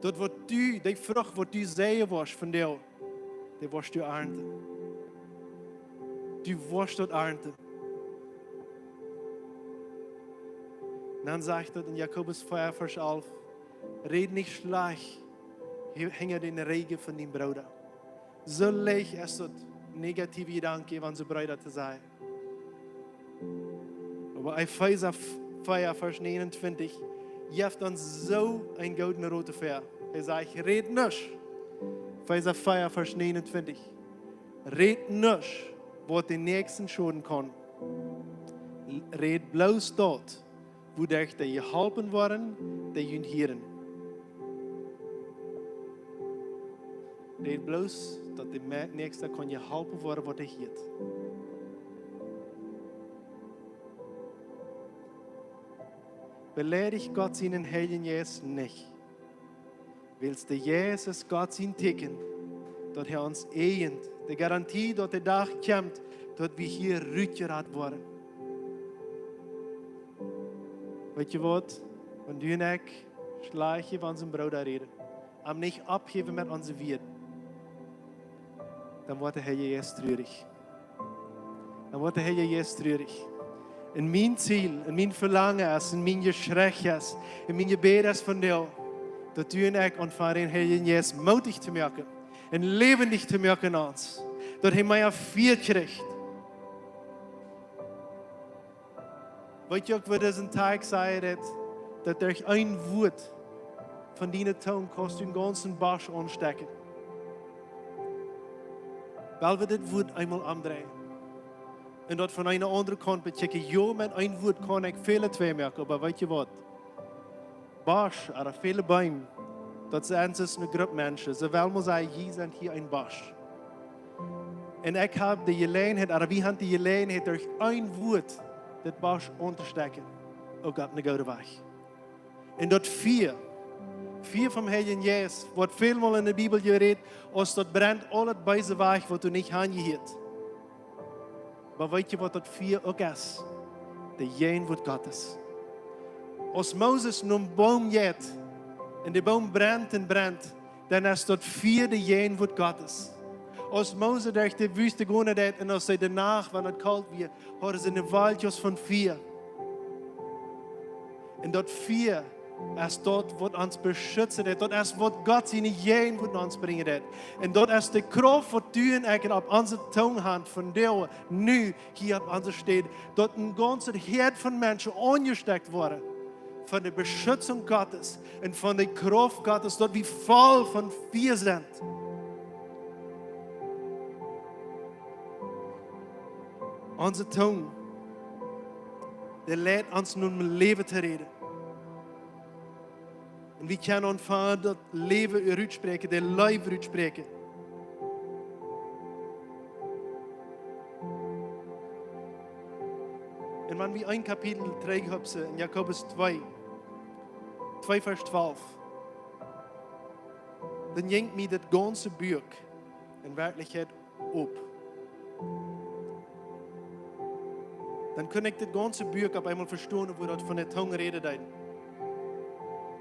Daut, waut du, de Frucht, waut du seien woascht vondoag, dee woascht du arnten. Du woascht daut arnten. Dan sajcht daut en Jakobus vea, Varsch alf: "Räd nich schlajcht hi-, hinja dän Rigjen von dien Brooda." Soo leicht es daut, negative Jedanken äwa onse Breeda to sajen. Oba Efeesa vea, Varsch näajenuntwintich, jeft ons soo een gooden Rot doafäa. Hee sajcht: "Rät nuscht." Efeesa vea, Varsch näajenuntwintich. "Rät nuscht, waut dän Näakjsten schoden kaun. Rät bloos daut, wuaderch dee jeholpen woaren, dee junt hieren." Rät bloos, daut de Me-, Näakjsta kaun jeholpen woaren, waut hee hieet. Beleidicht Gott sienen Heiljen Jeist nich. Wiels de Jeist es Gott sien Tieekjen, daut hee ons ejent, de Garantie, daut de Dach kjemt, daut wie hia rutjerat woaren. Weetst du waut? Wan du un ekj schlajcht äwa onsen Brooda räden, am nich oppheewen met onse Wieed, dan woat de Heilje Jeist trurich. Dan woat de Heilje Jeist trurich. Un mien Ziel, un mien Velangen es, un mien Jeschrei es, un mien Jebäd es vondoag, daut du un ekj aunfangen, dän Heiljen Jeist moodich to moaken un läwendich to moaken en ons, daut hee mea Fia kjricht. Weetst du uk, waut disen Tekjst sajcht, daut, daut derch een Wuat von diene Tung kaust du een gaunzen Bosch aunstekjen? Well wie dit Wuat eemol omdreien un daut von eene aundre Kaunt bekjikjen? Jo, met een Wuat kaun ekj väle twei moaken, oba weetst du waut? Bosch, ooda väle Beem, daut sent soo eene Grupp Menschen. See wellen mau sajen: "Jie sent hia een Bosch." Un ekj hab de Jeläajenheit, ooda wie haben de Jeläajenheit, derch een Wuat dit Bosch auntostekjen, uk opp eenen gooden Wajch. Un daut Fia Fia vom Heiljen Jeist woat välmol enne Bibel jerät, aus daut brent aul daut Beese wajch, waut doa nich hanjehieet. Oba weet jie, waut daut Fia uk es? De Jäajenwoat Gottes. Aus Moses nom Boom jeit un de Boom brent un brent, dan es daut Fia de Jäajenwoat Gottes. Aus Moses derch de Wüste gonen deed un aus see de Nacht, wan et kolt wia, hauden see een Wolkj aus von Fia. Un daut Fia es daut, waut ons beschitzen deed. Daut es, waut Gott siene Jäajenwoat no ons brinjen deed. Un daut es de Krauft, waut du un ekj opp onse Tung haben, vondoag, nu, hia opp onse Städ. Daut een gaunzet Häad von Menschen aunjestekjt woaren von de Beschitzunk Gottes un von de Krauft Gottes, daut wie voll von Fia sent. Onse Tung, dee leit ons no Läwen to räden. Un wie kjennen aunfangen daut Läwen utspräakjen, de Leew utspräakjen. Un wan wie een Kapitel trigj hupsen en Jakobus twee, twee Varsch twalf, dan jinkj mie daut gaunze Buak en Werkjlichkjeit opp. Dan kunn ekj daut gaunze Buak opp eemol vestonen, woo daut von de Tung räden deed.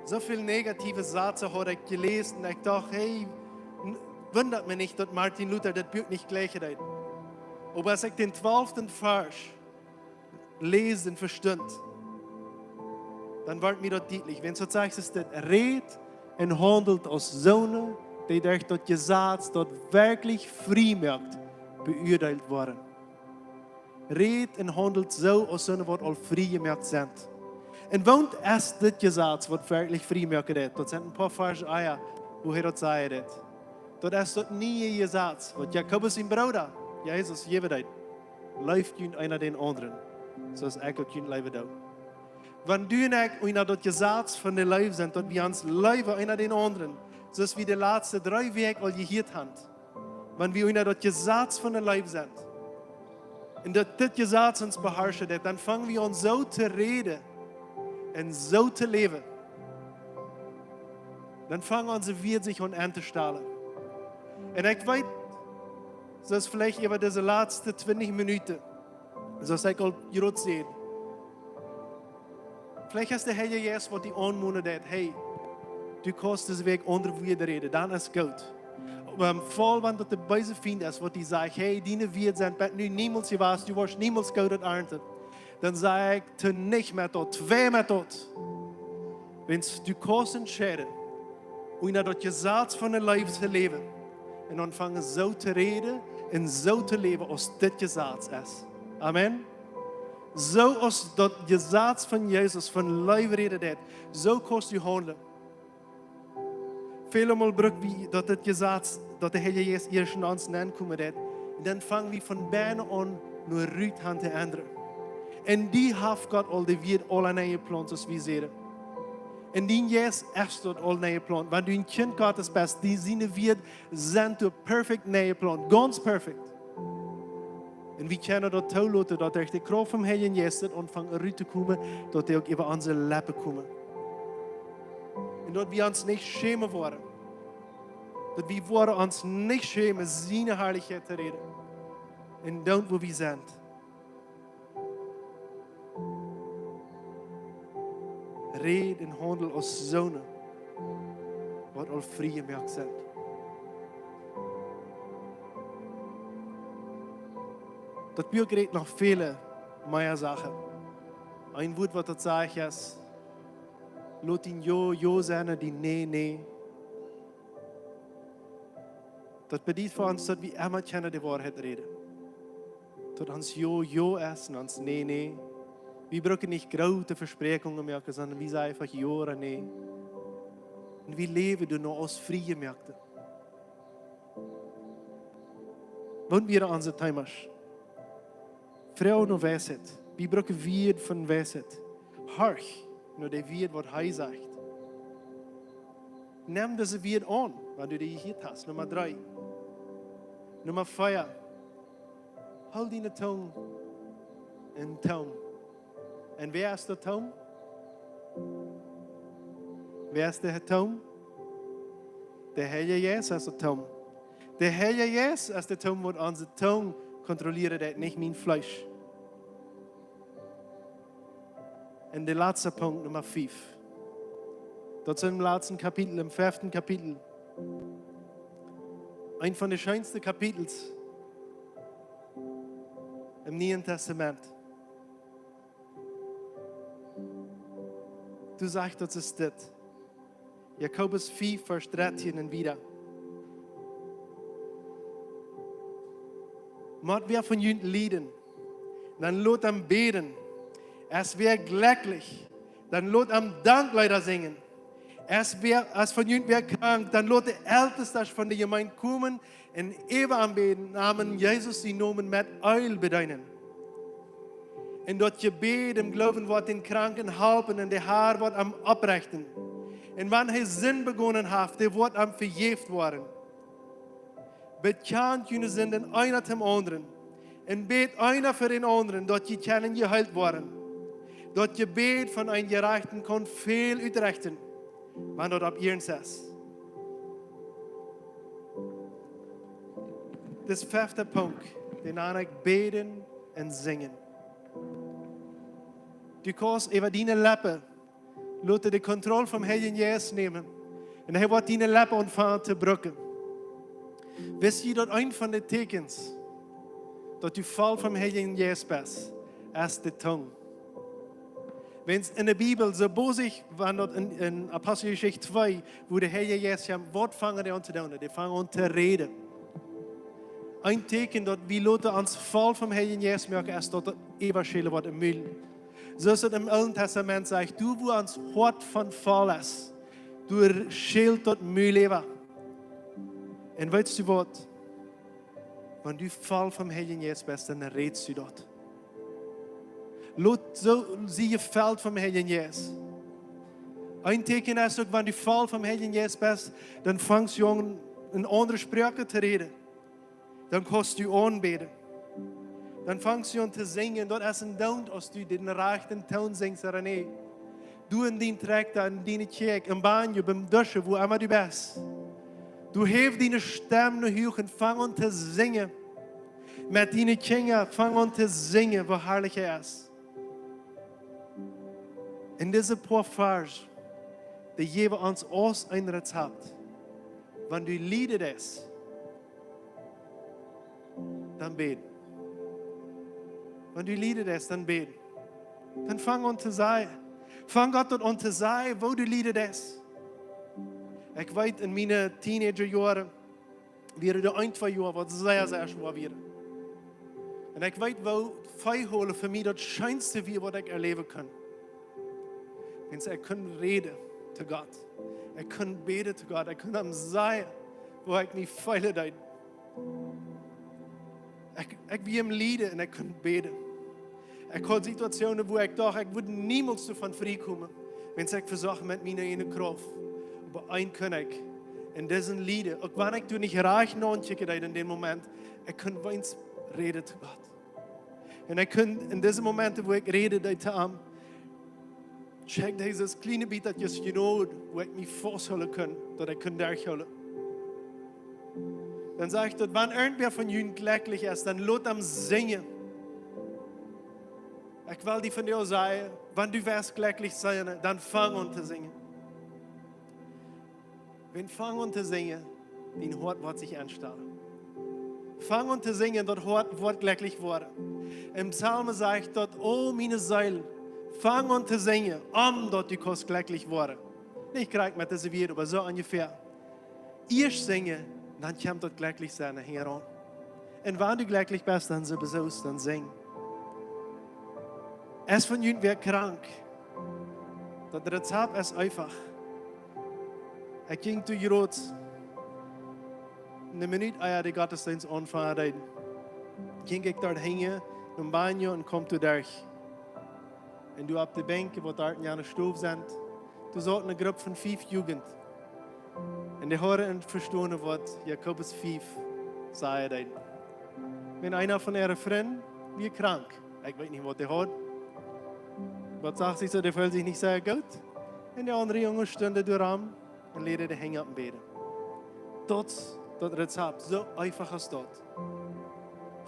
Soo väl negative Sätze haud ekj jeläst un ekj docht, hey, n-, wundat mie nich, daut Martin Luther daut Buak nich jlikjen deed. Oba aus ekj dän twalften Varsch läs un vestunt, dan woat mie daut dietlich. Wan daut sajcht, es daut: Rät un haundelt aus soone, dee derch daut Jesaz, daut werkjlich frie moakt, beuadeelt woaren. Rät un haundelt soo aus soone, waut aul frie jemoakt sent. Un waut es dit Jesaz, waut werkjlich frie moaken deit? Daut sent een poa Varsch ea, wua hee daut sajen deit. Daut es daut niee Jesaz, waut Jakobus sien Brooda, Jesus, jäwen deed: Leeft junt eena dän aundren, soo aus ekj uk junt leewen doo. Wan du un ekj unja daut Jesaz von de Leew sent, daut wie ons leewen eena dän aundren, soo aus wie de latste dree Wäakj aul jehieet haben, wan wie unja daut Jesaz von de Leew sent, un daut dit Jesaz ons beharschen deit, dan fangen wie aun soo to räden un soo to läwen. Dan fangen onse Wieed sikj aun auntostonen. Un ekj weet, soo aus veleicht äwa dise latste twintich Minuten, soo aus ekj aul jrod säd, veleicht es de Heilje Jeist, waut die aunmonen deit: Hey, du kaust dise Wäakj aundre Wieed räden, dan es goot. Oba em Faul, wan daut de beese Fient es, waut die sajcht: Hey, diene Wieed sent bat nu niemols jewast, du woascht niemols Goodet arnten, dan saj ekj: Too nich met daut, twei met daut. Wan du kaust entscheiden, unja daut Jesaz von de Leew to läwen un aunfangen soo to räden un soo to läwen, aus dit Jesaz es. Amen. Soo aus daut Jesaz von Jesus von Leew räden deit, soo kaust du haundlen. Välemol bruck wie daut, daut Jesaz, daut de Heilje Jeist ieescht en ons nenkomen deit, un dan fangen wie von bennen aun no rut han to endren. En die haft Gott aul de Wieed aul aul enjeplaunt, soo aus wie säden. En dien Jeist es daut aul enjeplaunt. Wan du een Kjint Gottes best, die siene Wieed sent doa perfekt enjeplaunt, gaunz perfekt. Un wie kjennen daut toloten, daut derch de Krauft vom Heiljen Jeist daut aunfangt rut to komen, daut dee uk äwa onse Leppen komen. Un daut wie ons nich schämen woaren. Daut wie woaren ons nich schämen, siene Harlichkjeit to räden. Un doa, wua wie sent, räd un haundel aus soone, waut aul frie jemoakt sent. Daut Buak rät noch väle mea Sachen. Een Wuat, waut daut sajcht, es: Lot dien Jo Jo sennen, dien Nä Nä. Daut bediet fa ons, daut wie emma kjennen de Woarheit räden. Daut ons Jo Jo es un ons Nä Nä. Wie brucken nich groote Vespräakjungen moaken, sonda wie sajen eefach Jo ooda Nä. Un wie läwen doano aus frie Jemoakte. Waut wieren onse Themas? Froag no Weisheit. Wie brucken Wieed von Weisheit. Horch no de Wieed, waut hee sajcht. Nem dise Wieed aun, wan du dee jehieet hast. Numma dree. Numma vea. Hool diene Tung en toom. Un wäa es de Toom? Wäa es de Toom? De Heilje Jeist es de Tung. De Heilje Jeist es de Tung, waut onse Tung kontrollieren deit, nich mien Fleesch. Un de latste Punkt, Numma fief. Daut es em latsten Kapitel, em feften Kapitel. Eent von de scheenste Kapitels em Nieen Testament. Du sajchst, daut es dit. Jakobus fief, Varsch dartieen un wieda. Mott wäa von junt lieden, dan lot am bäden. Es wäa jlekjlich, dan lot am Dankleeda sinjen. Es wäa, es von junt wäa krank, dan lot de Eltestasch von de Jemeent komen un äwa am bäden, aun Jesus sien Nomen met Eelj bedeenen. Un daut Jebäd em Gloowen woat dän Kranken halpen un de Har woat am opprechten. Un wan hee Sind begonen haft, dee woat am vejäft woaren. Bekjant june Sinden eena däm aundren. Un bät eena fa dän aundren, daut jie kjennen jeheelt woaren. Daut Jebäd von een Jerajchten kaun väl utrechten, wan daut opp iernst es. Dis fefte Punkt, dän nanen ekj bäden un sinjen. Du kaust äwa diene Leppen loten de Kontroll vom Heiljen Jeist nämen. Un hee woat diene Leppen aunfangen to brucken. Wist jie, daut eent von de Teakjens, daut du voll vom Heiljen Jeist best, es de Tung? Wan en de Bibel, soo bosich, wan daut en, en Aposteljeschicht twee, woo de Heilje Jeist kjeem, waut fangen dee aun to doonen? Dee fangen aun to räden. Een Teakjen, daut wie loten ons voll vom Heiljen Jeist moaken, es daut daut äwaschälen woat em Mul. Soo aus et em Oolen Testament sajcht, doa wua ons Hoat von voll es, doa schält daut Mul äwa. Un weetst du waut? Wan du voll vom Heiljen Jeist best, dan rätst du daut. Lot soo, sie jefelt vom Heiljen Jeist. Een Teakjen es uk, wan du voll vom Heiljen Jeist best, dan fangst du aun, en aundre Sproaken to räden. Dan kaust du aunbäden. Dan fangst du aun to sinjen. Daut es een Doonen, aus du dän rajchten Toon sinjst, ooda nä. Du en dien Trakjta, en diene Kjäakj, em Banjo, biem Duschen, wua emma du best. Du häws diene Stemm no huach un fangst aun to sinjen. Met diene Kjinja fangst aun to sinjen, woo harlich hee es. En dise poa Varsch, dee jäwen ons aus een Rezept. Wan du lieden deist, dan bäd. Wan du lieden deist, dan bäd. Dan fang aun to sajen. Fang Gott daut aun to sajen, woo du lieden deist. Ekj weet, en miene Teenagerjoaren wieren doa een, twee Joa, waut sea, sea schwoa wieren. Un ekj weet, woo Veehoolen fa mie daut scheenste wia, waut ekj erläwen kunn. Wiels ekj kunn räden to Gott. Ekj kunn bäden to Gott. Ekj kunn am sajen, woo ekj mie feelen deed. Ekj, ekj wia em Lieden un ekj kunn bäden. Ekj haud Situationen, wua ekj docht, ekj wudd niemols doavon frie komen, wan ekj vesocht met miene ieejne Krauft. Oba eent kunn ekj. En disen Lieden, uk wan ekj doa nich rajcht no kjikjen deed en dän Moment, ekj kunn weens räden to Gott. Un ekj kunn en dise Momenten, wua ekj räden deed to am, check Jesus, kjliene bät daut Jnod, wua ekj mie fausthoolen kunn, daut ekj kunn derchhoolen. Dan saj ekj daut, wan irjentwäa von junt jlekjlich es, dan lot am sinjen. Ekj well die vondoag sajen, wan du west jlekjlich sennen, dan fang aun to sinjen. Wan fang aun to sinjen, dien Hoat woat sikj enstalen. Fang aun to sinjen, daut Hoat woat jlekjlich woaren. Em Psalm sajcht daut, o miene Seel, fang aun to sinjen, om daut du kaust jlekjlich woaren. Nich krakjt met dise Wieed, oba soo onjefäa. Ieescht sinjen, dan kjemt daut jlekjlich sennen hinjaraun. Un wan du jlekjlich best, dan soo besoost, dan sinj. Es von junt wäa krank? Daut Rezept es eefach. Ekj jinkj doa jrod ne Minut ea de Gottesdeenst aunfangen deed. Jinkj ekj doa hinjen, nom Banjo un kjeem doa derch. Un doa opp de Benkj, waut doa en jane Stow sent, doa saut ne Grupp von fief Jugent. Un dee hauden vestonen, waut Jakobus fief sajen deed. Wan eena von äare Frind wia krank, ekj weet nich, waut dee haud. Waut sach sikj soo, dee feeld sikj nich sea goot. Un de aundre Junges stunden doa rom un läden de Henj opp un bäden. Daut, daut Rezept, soo eefach es daut.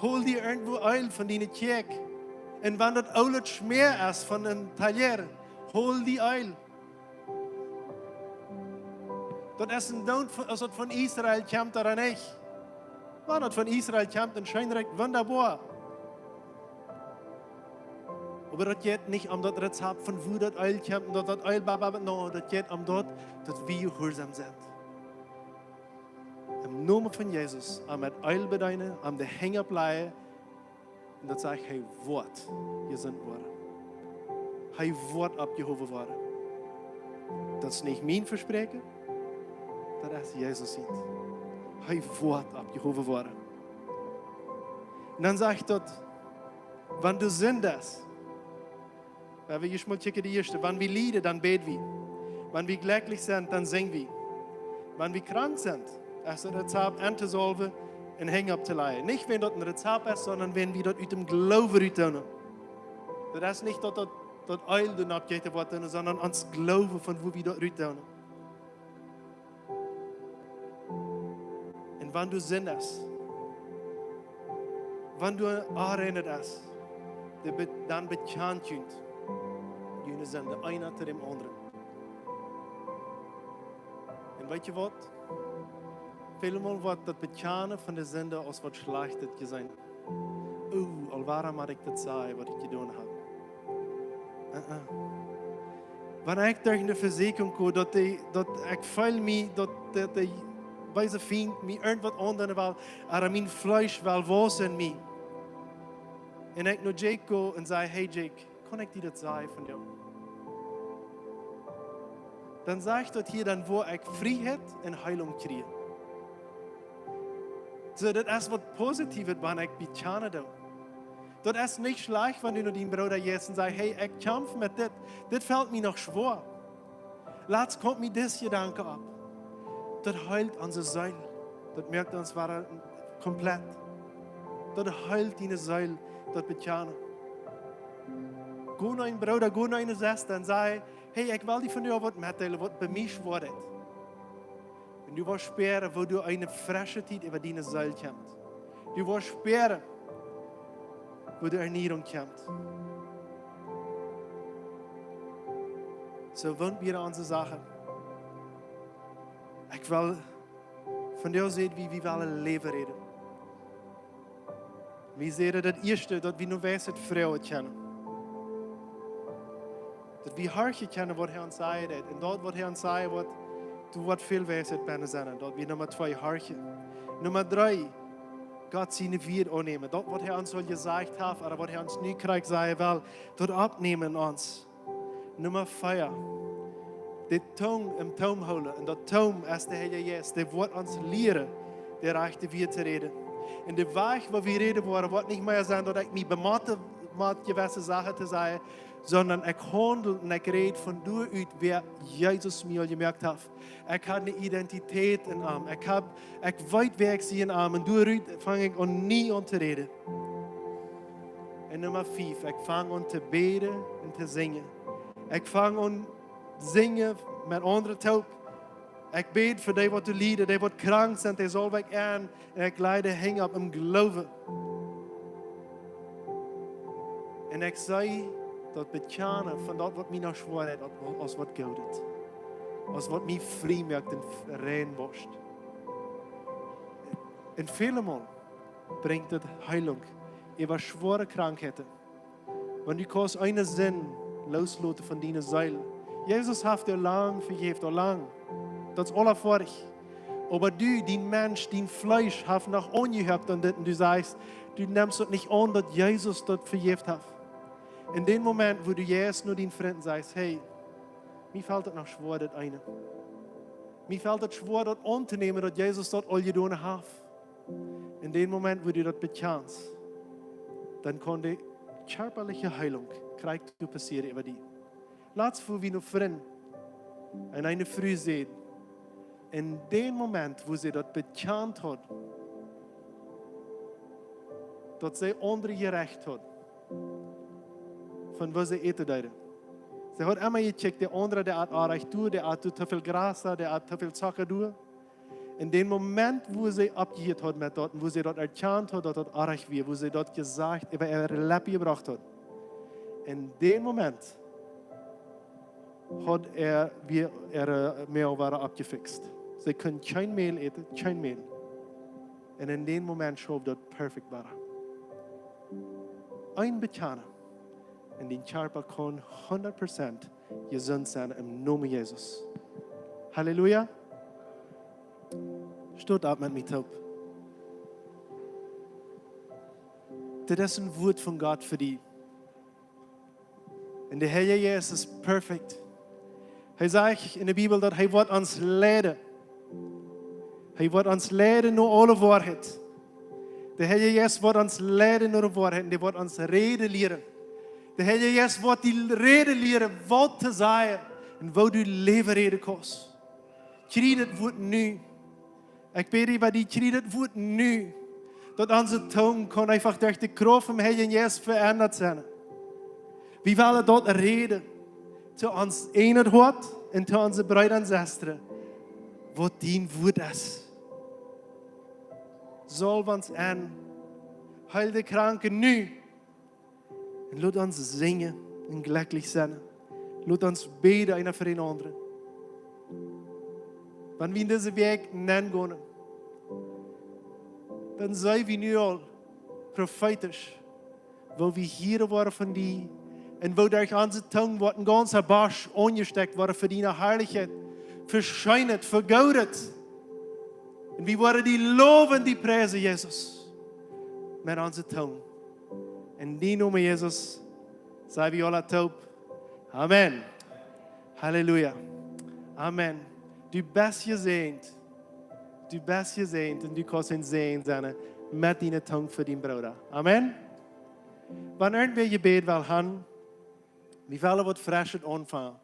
Hol die irjentwua Eelj von diene Kjäakj. Un wan daut Eelj daut Schmäa es von een Taller, hol die Eelj. Daut es een Doont, aus daut von Israel kjemt ooda nich. Wan daut von Israel kjemt, dan schient daut wundaboa. Oba daut jeit nich om daut Rezept von wua daut Eelj kjemt un daut daut Eelj baba, no, daut jeit om daut, daut wie jehuarsom sent. Em Nomen von Jesus, am met Eelj bedeenen, am de Henj oppläajen, un daut sajcht, hee woat jesunt woaren. Hee woat oppjehowen woaren. Daut es nich mien Vespräakjen, daut es Jesus sient. Hee woat oppjehowen woaren. Un dan sajcht daut, wan du sindst, wan wie, ieescht mol kjikjen, de ieeschte, wan wie lieden, dan bäd wie. Wan wie jlekjlich sent, dan sinj wie. Wan wie krank sent, es daut Rezept entosolwen un Henj opptoläajen. Nich wäajen daut een Rezept es, sonda wäajen wie daut ut däm Gloowen rut doonen. Daut es nich daut, daut, daut Eelj doa oppjeit woat doonen, sonda ons Gloowen von wua wie daut rut doonen. Un wan du sindst, wan du onrein best, de be-, dan bekjan junt june Sind, eena to däm aundren. Un weetst du waut? Välmol woat daut Bekjanen von de Sind aus waut Schlajchtet jeseenen. Oh, aul wuarom mott ekj daut sajen, waut ekj jedonen hab? Uh-uh. Wan ekj derch eene Vesieekjunk go, daut de, daut ekj feel mie, daut, daut de beese Fient mie irjentwaut aundonen well, ooda mien Fleesch well wausen en mie. Un ekj no Jake go un saj, hey Jake, kaun ekj die daut sajen von die? Dan sajcht daut hia, dan woa ekj Frieheit un Heelunk kjrieen. Soo, daut es waut Positiewet, wan ekj bekjanen doo. Daut es nich schlajcht, wan du no dien Brooda jeist un sajchst, hey, ekj kjamf met dit, dit felt mie noch schwoa. Latst kjeem mie dis Jedanke opp. Daut heelt onse Seel. Daut moakt ons wada komplett. Daut heelt diene Seel, daut bekjanen. Go no een Brooda, go no eene Sesta un saj, hey, ekj well die vondoag waut metdeelen, waut bie mie schwoa es. Un du woascht spieren, woo du eene fresche Tiet äwa diene Seel kjemst. Du woascht spieren, woo de Ernieerunk kjemt. Soo, waut wieren onse Sachen? Ekj well vondoag sajen, wie, wie wellen Läwen räden. Wie säden daut ieeschte, daut wie no Weisheit froagen kjennen. Daut wie horchen kjennen, waut hee ons sajen deit. Un daut, waut hee ons sajen woat, doa woat väl Weisheit bennen sennen. Daut wie Numma twee horchen. Numma dree, Gott siene Wieed aunnämen. Daut, waut hee ons aul jesajcht haft, ooda waut hee ons nu krakjt sajen well, daut oppnämen en ons. Numma vea, de Tung em Toom hoolen. Un daut Toom es de Heilje Jeist, dee woat ons lieren, de rajchte Wieed to räden. Un de Wajch, woo wie räden woaren, woat nich mea sennen, daut ekj mie bemotten mott, jewesse Sachen to sajen, sonda ekj haundel un ekj räd von doa ut, wäa Jesus mie aul jemoakt haft. Ekj hab eene Identität en am. Ekj hab, ekj weet, wäa ekj sie en am. Un doa rut fang ekj aun, nie aun to räden. Un Numma fief, ekj fang aun to bäden un to sinjen. Ekj fang aun sinjen met aundre toop. Ekj bäd fa dee, waut doa lieden, dee, waut krank sent, dee saul wajch gonen. Un ekj laj de Henj opp em Gloowen. Un ekj saj daut Bekjanen von daut, waut mie noch schwoa es, aus, aus waut Goodet. Aus waut mie frie moakt un f-, rein woascht. Un välemol brinjt daut Heelunk äwa schwoare Krankheiten. Wan du kaust eene Sind loosloten von diene Seel. Jesus haft die lang vejäft, aul lang. Daut es aula foadich. Oba du, dien Mensch, dien Fleesch haft noch aunjehoopt aun dit un du sajchst, du nemst daut nich aun, daut Jesus daut vejäft haft. En dän Moment, wua du jeist no dien Frint un sajchst, hey, mie felt daut noch schwoa, daut eene. Mie felt daut schwoa, daut auntonämen, daut Jesus daut aul jedonen haft. En dän Moment, wua du daut bekjanst, dan kaun de kjarpaliche Heelunk krakjt doa passieren äwa die. Latst, wua wie no Frind un eene Fru säden, en dän Moment, wua see daut bekjant haud, daut see aundre jerecht haud, von waut see äten deeden. See haud emma jekjikjt, de aundre, dee at orrajcht doa, dee at doa too väl Grasa, dee at too väl Zocka doa. En dän Moment, wua see oppjehieet haud met daut, un wua see daut erkjant haud, daut daut oajch wia, wua see daut jesajcht, äwa äare Leppen jebrocht haud, en dän Moment haud äa, wia äare Moag wada oppjefikst. See kunn kjeen Mäl äten, kjeen Mäl. Un en dän Moment schauft daut perfekt wada. Een Bekjanen, un dien Kjarpa kaun hundat Prozent jesunt sennen em Nomen Jesus. Halleluja. Stot opp met mie toop. Dit es een Wuat von Gott fa die. Un de Herr Jesus es perfekt. Hee sajcht en de Bibel, daut hee woat ons leiden. Hee woat ons leiden no aule Woarheit. De Herr Jesus woat ons leiden no de Woarheit un dee woat ons räden lieren. De Herr Jesus woat die räden lieren, waut to sajen un woo du Läwen räden kaust. Kjrie dit Wuat nu. Ekj bäd äwa die, kjrie dit Wuat nu, daut onse Tung kaun eefach derch de Krauft vom Heiljen Jeist veendat sennen. Wie wellen daut räden to ons eejnet Hoat un to onse Breeda un Sestren, waut dien Wuat es. Saulw ons enn, heel de Kranke nu. Un lot ons sinjen un jlekjlich sennen. Lot ons bäden eena fa dän aundren. Wan wie en dise Wäakj nengonen, dan sent wie nu aul profeetisch, woo wie hieren woaren von die, un woo derch onse Tung woat een gaunza Bosch aunjestekjt woaren fa diene Harlichkjeit, vescheenet, vegoodet. Un wie woaren die lowen, die priesen, Jesus, met onse Tung. En dien Nomen, Jesus, saj wie aula toop: Amen. Halleluja. Amen. Du best jesäajent. Du best jesäajent un du kaust een Säajen sennen met diene Tung fa dien Brooda. Amen. Wan irjentwäa Jebäd well han, wie wellen waut Freschet aunfangen.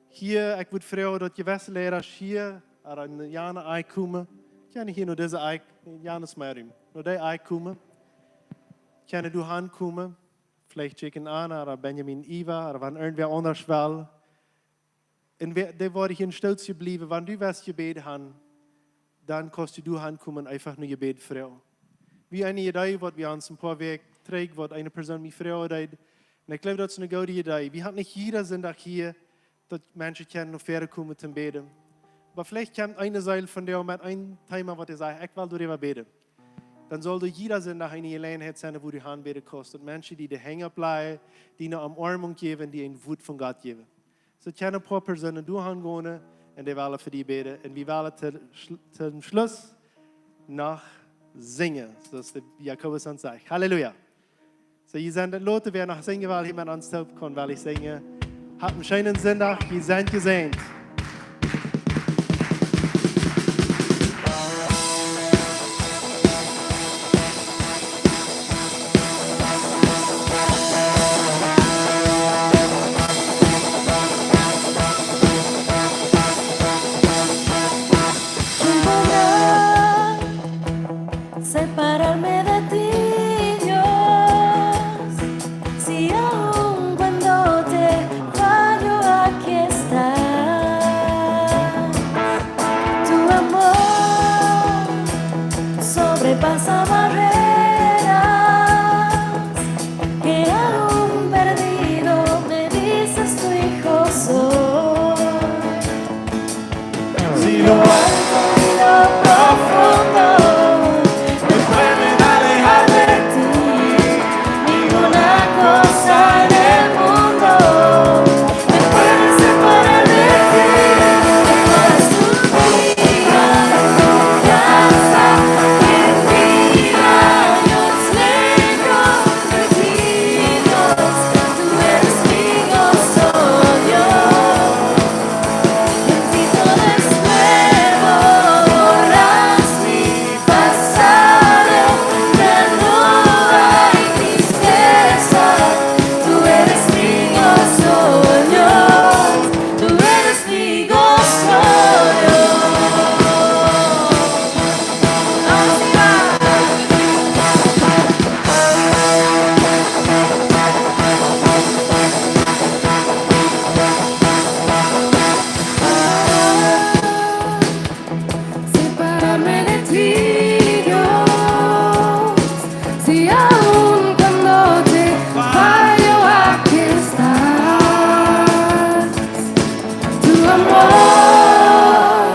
Hia, ekj wudd froagen, daut jewesse Leida hia, ooda en jane Eck komen. Kjennen hia no dise Eck, jane Smarium, no dee Eck komen. Kjennen doa han komen. Veleicht Chicken Anna ooda Benjamin Iwa ooda wan irjentwäa aundasch well. Un wäa, dee woaren hia een Stootje bliewen, wan du west Jebäd han, dan kaust du doa han komen, eefach no Jebäd froagen. Wie eene Idee, waut wie ons een poa Wäakj trigj, waut eene Persoon mie froagen deed. Un ekj jleew, daut es eene goode Idee. Wie haben nich jieda Sindach hia, daut Menschen kjennen no väaren komen toom bäden. Oba veleicht kjemt eene Seel von die met een Thema, waut dee sajcht: Ekj well doaräwa bäden. Dan saul doa jieda Sindach eene Jeläajenheit sennen, wua du han bäden kaust. Daut Menschen die de Henj opplajen, die eene Omoarmunk jäwen, die een Wuat von Gott jäwen. Soo kjennen een poa Persoonen doa han gonen un dee wellen fa die bäden. Un wie wellen toom Schl-, toom Schluss noch sinjen, soo aus de Jakobus ons sajcht. Halleluja. Soo, jie sent entloten, wäa noch sinjen well, hia met ons toop kaun, well ekj sinjen. Habt een scheenen Sindach, jie sent jesäajent. Separarme de ti, Dios. Si aun cuando te fallo, aquí estás. amor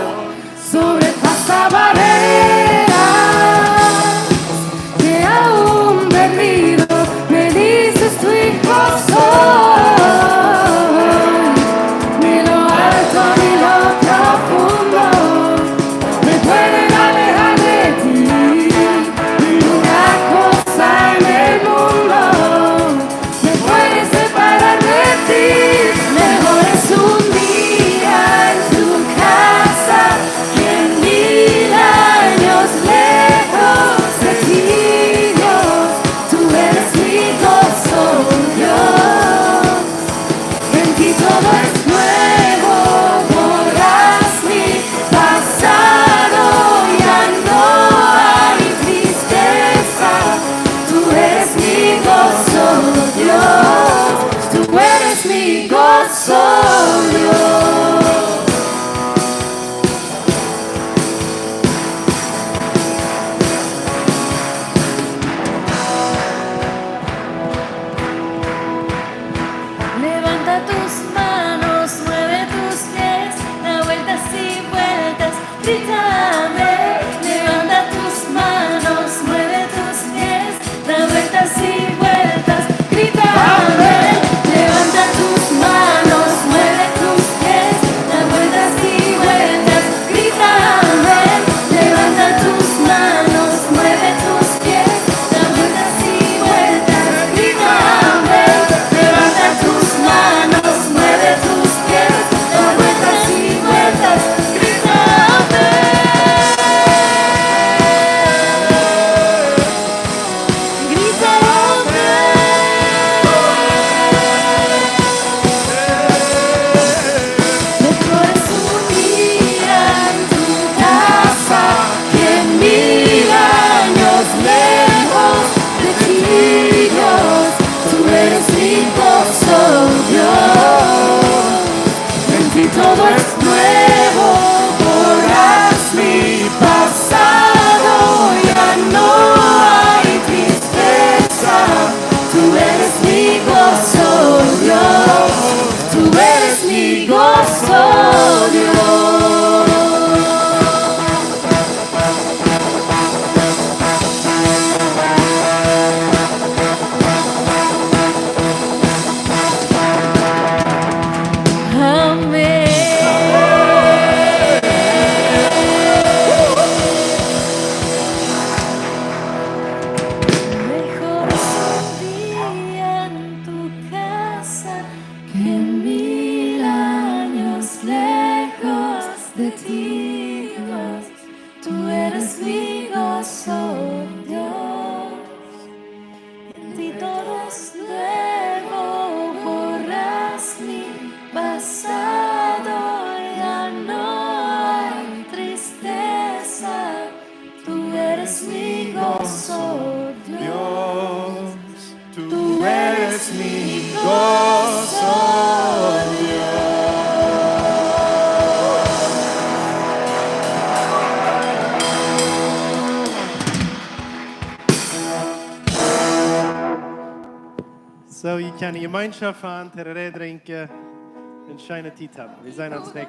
sobrepasa barreras. Te ha hundido, me dices tu hijo soy. Ni lo alto ni lo profundo me pueden alejar de ti. Ni una cosa en el mundo me puede separar de ti. Mejor es un día en tu casa que mil años lejos de ti, Dios. Tú eres mi gozo, Dios. En ti todo es nuevo, borras mi pasado, ya no hay tristeza. Tú eres mi gozo, Dios. Tú eres mi gozo, Dios. Levanta tus manos, mueve tus pies, da vueltas y vueltas, grítame. Levanta tus manos, mueve tus pies, da vueltas y vueltas, grítame. Levanta tus manos, mueve tus pies, da vueltas y vueltas, grítame. Levanta tus manos, mueve tus pies, da vueltas y vueltas, grítame. Levanta tus manos, mueve tus pies, da vueltas y vueltas, grítame. Grítame. Mejor es un día en tu casa que mil años lejos de ti, Dios. Tú eres mi gozo, Dios. En ti todo es nuevo, borras mi pasado, ya no hay tristeza. Tú eres mi gozo, Dios. Tú eres mi gozo, Dios. Amén. Mejor es un día en tu casa que mil años lejos de ti, Dios. Tú eres mi gozo, Dios. En ti todo es nuevo, borras mi pasado, ya no hay tristeza. Tú eres mi gozo, Dios. Tú eres mi gozo, Dios. So, jie kjennen Jemeenschoft haben, Tereré drinkjen un scheene Tiet haben. Wie sehen ons näakjstet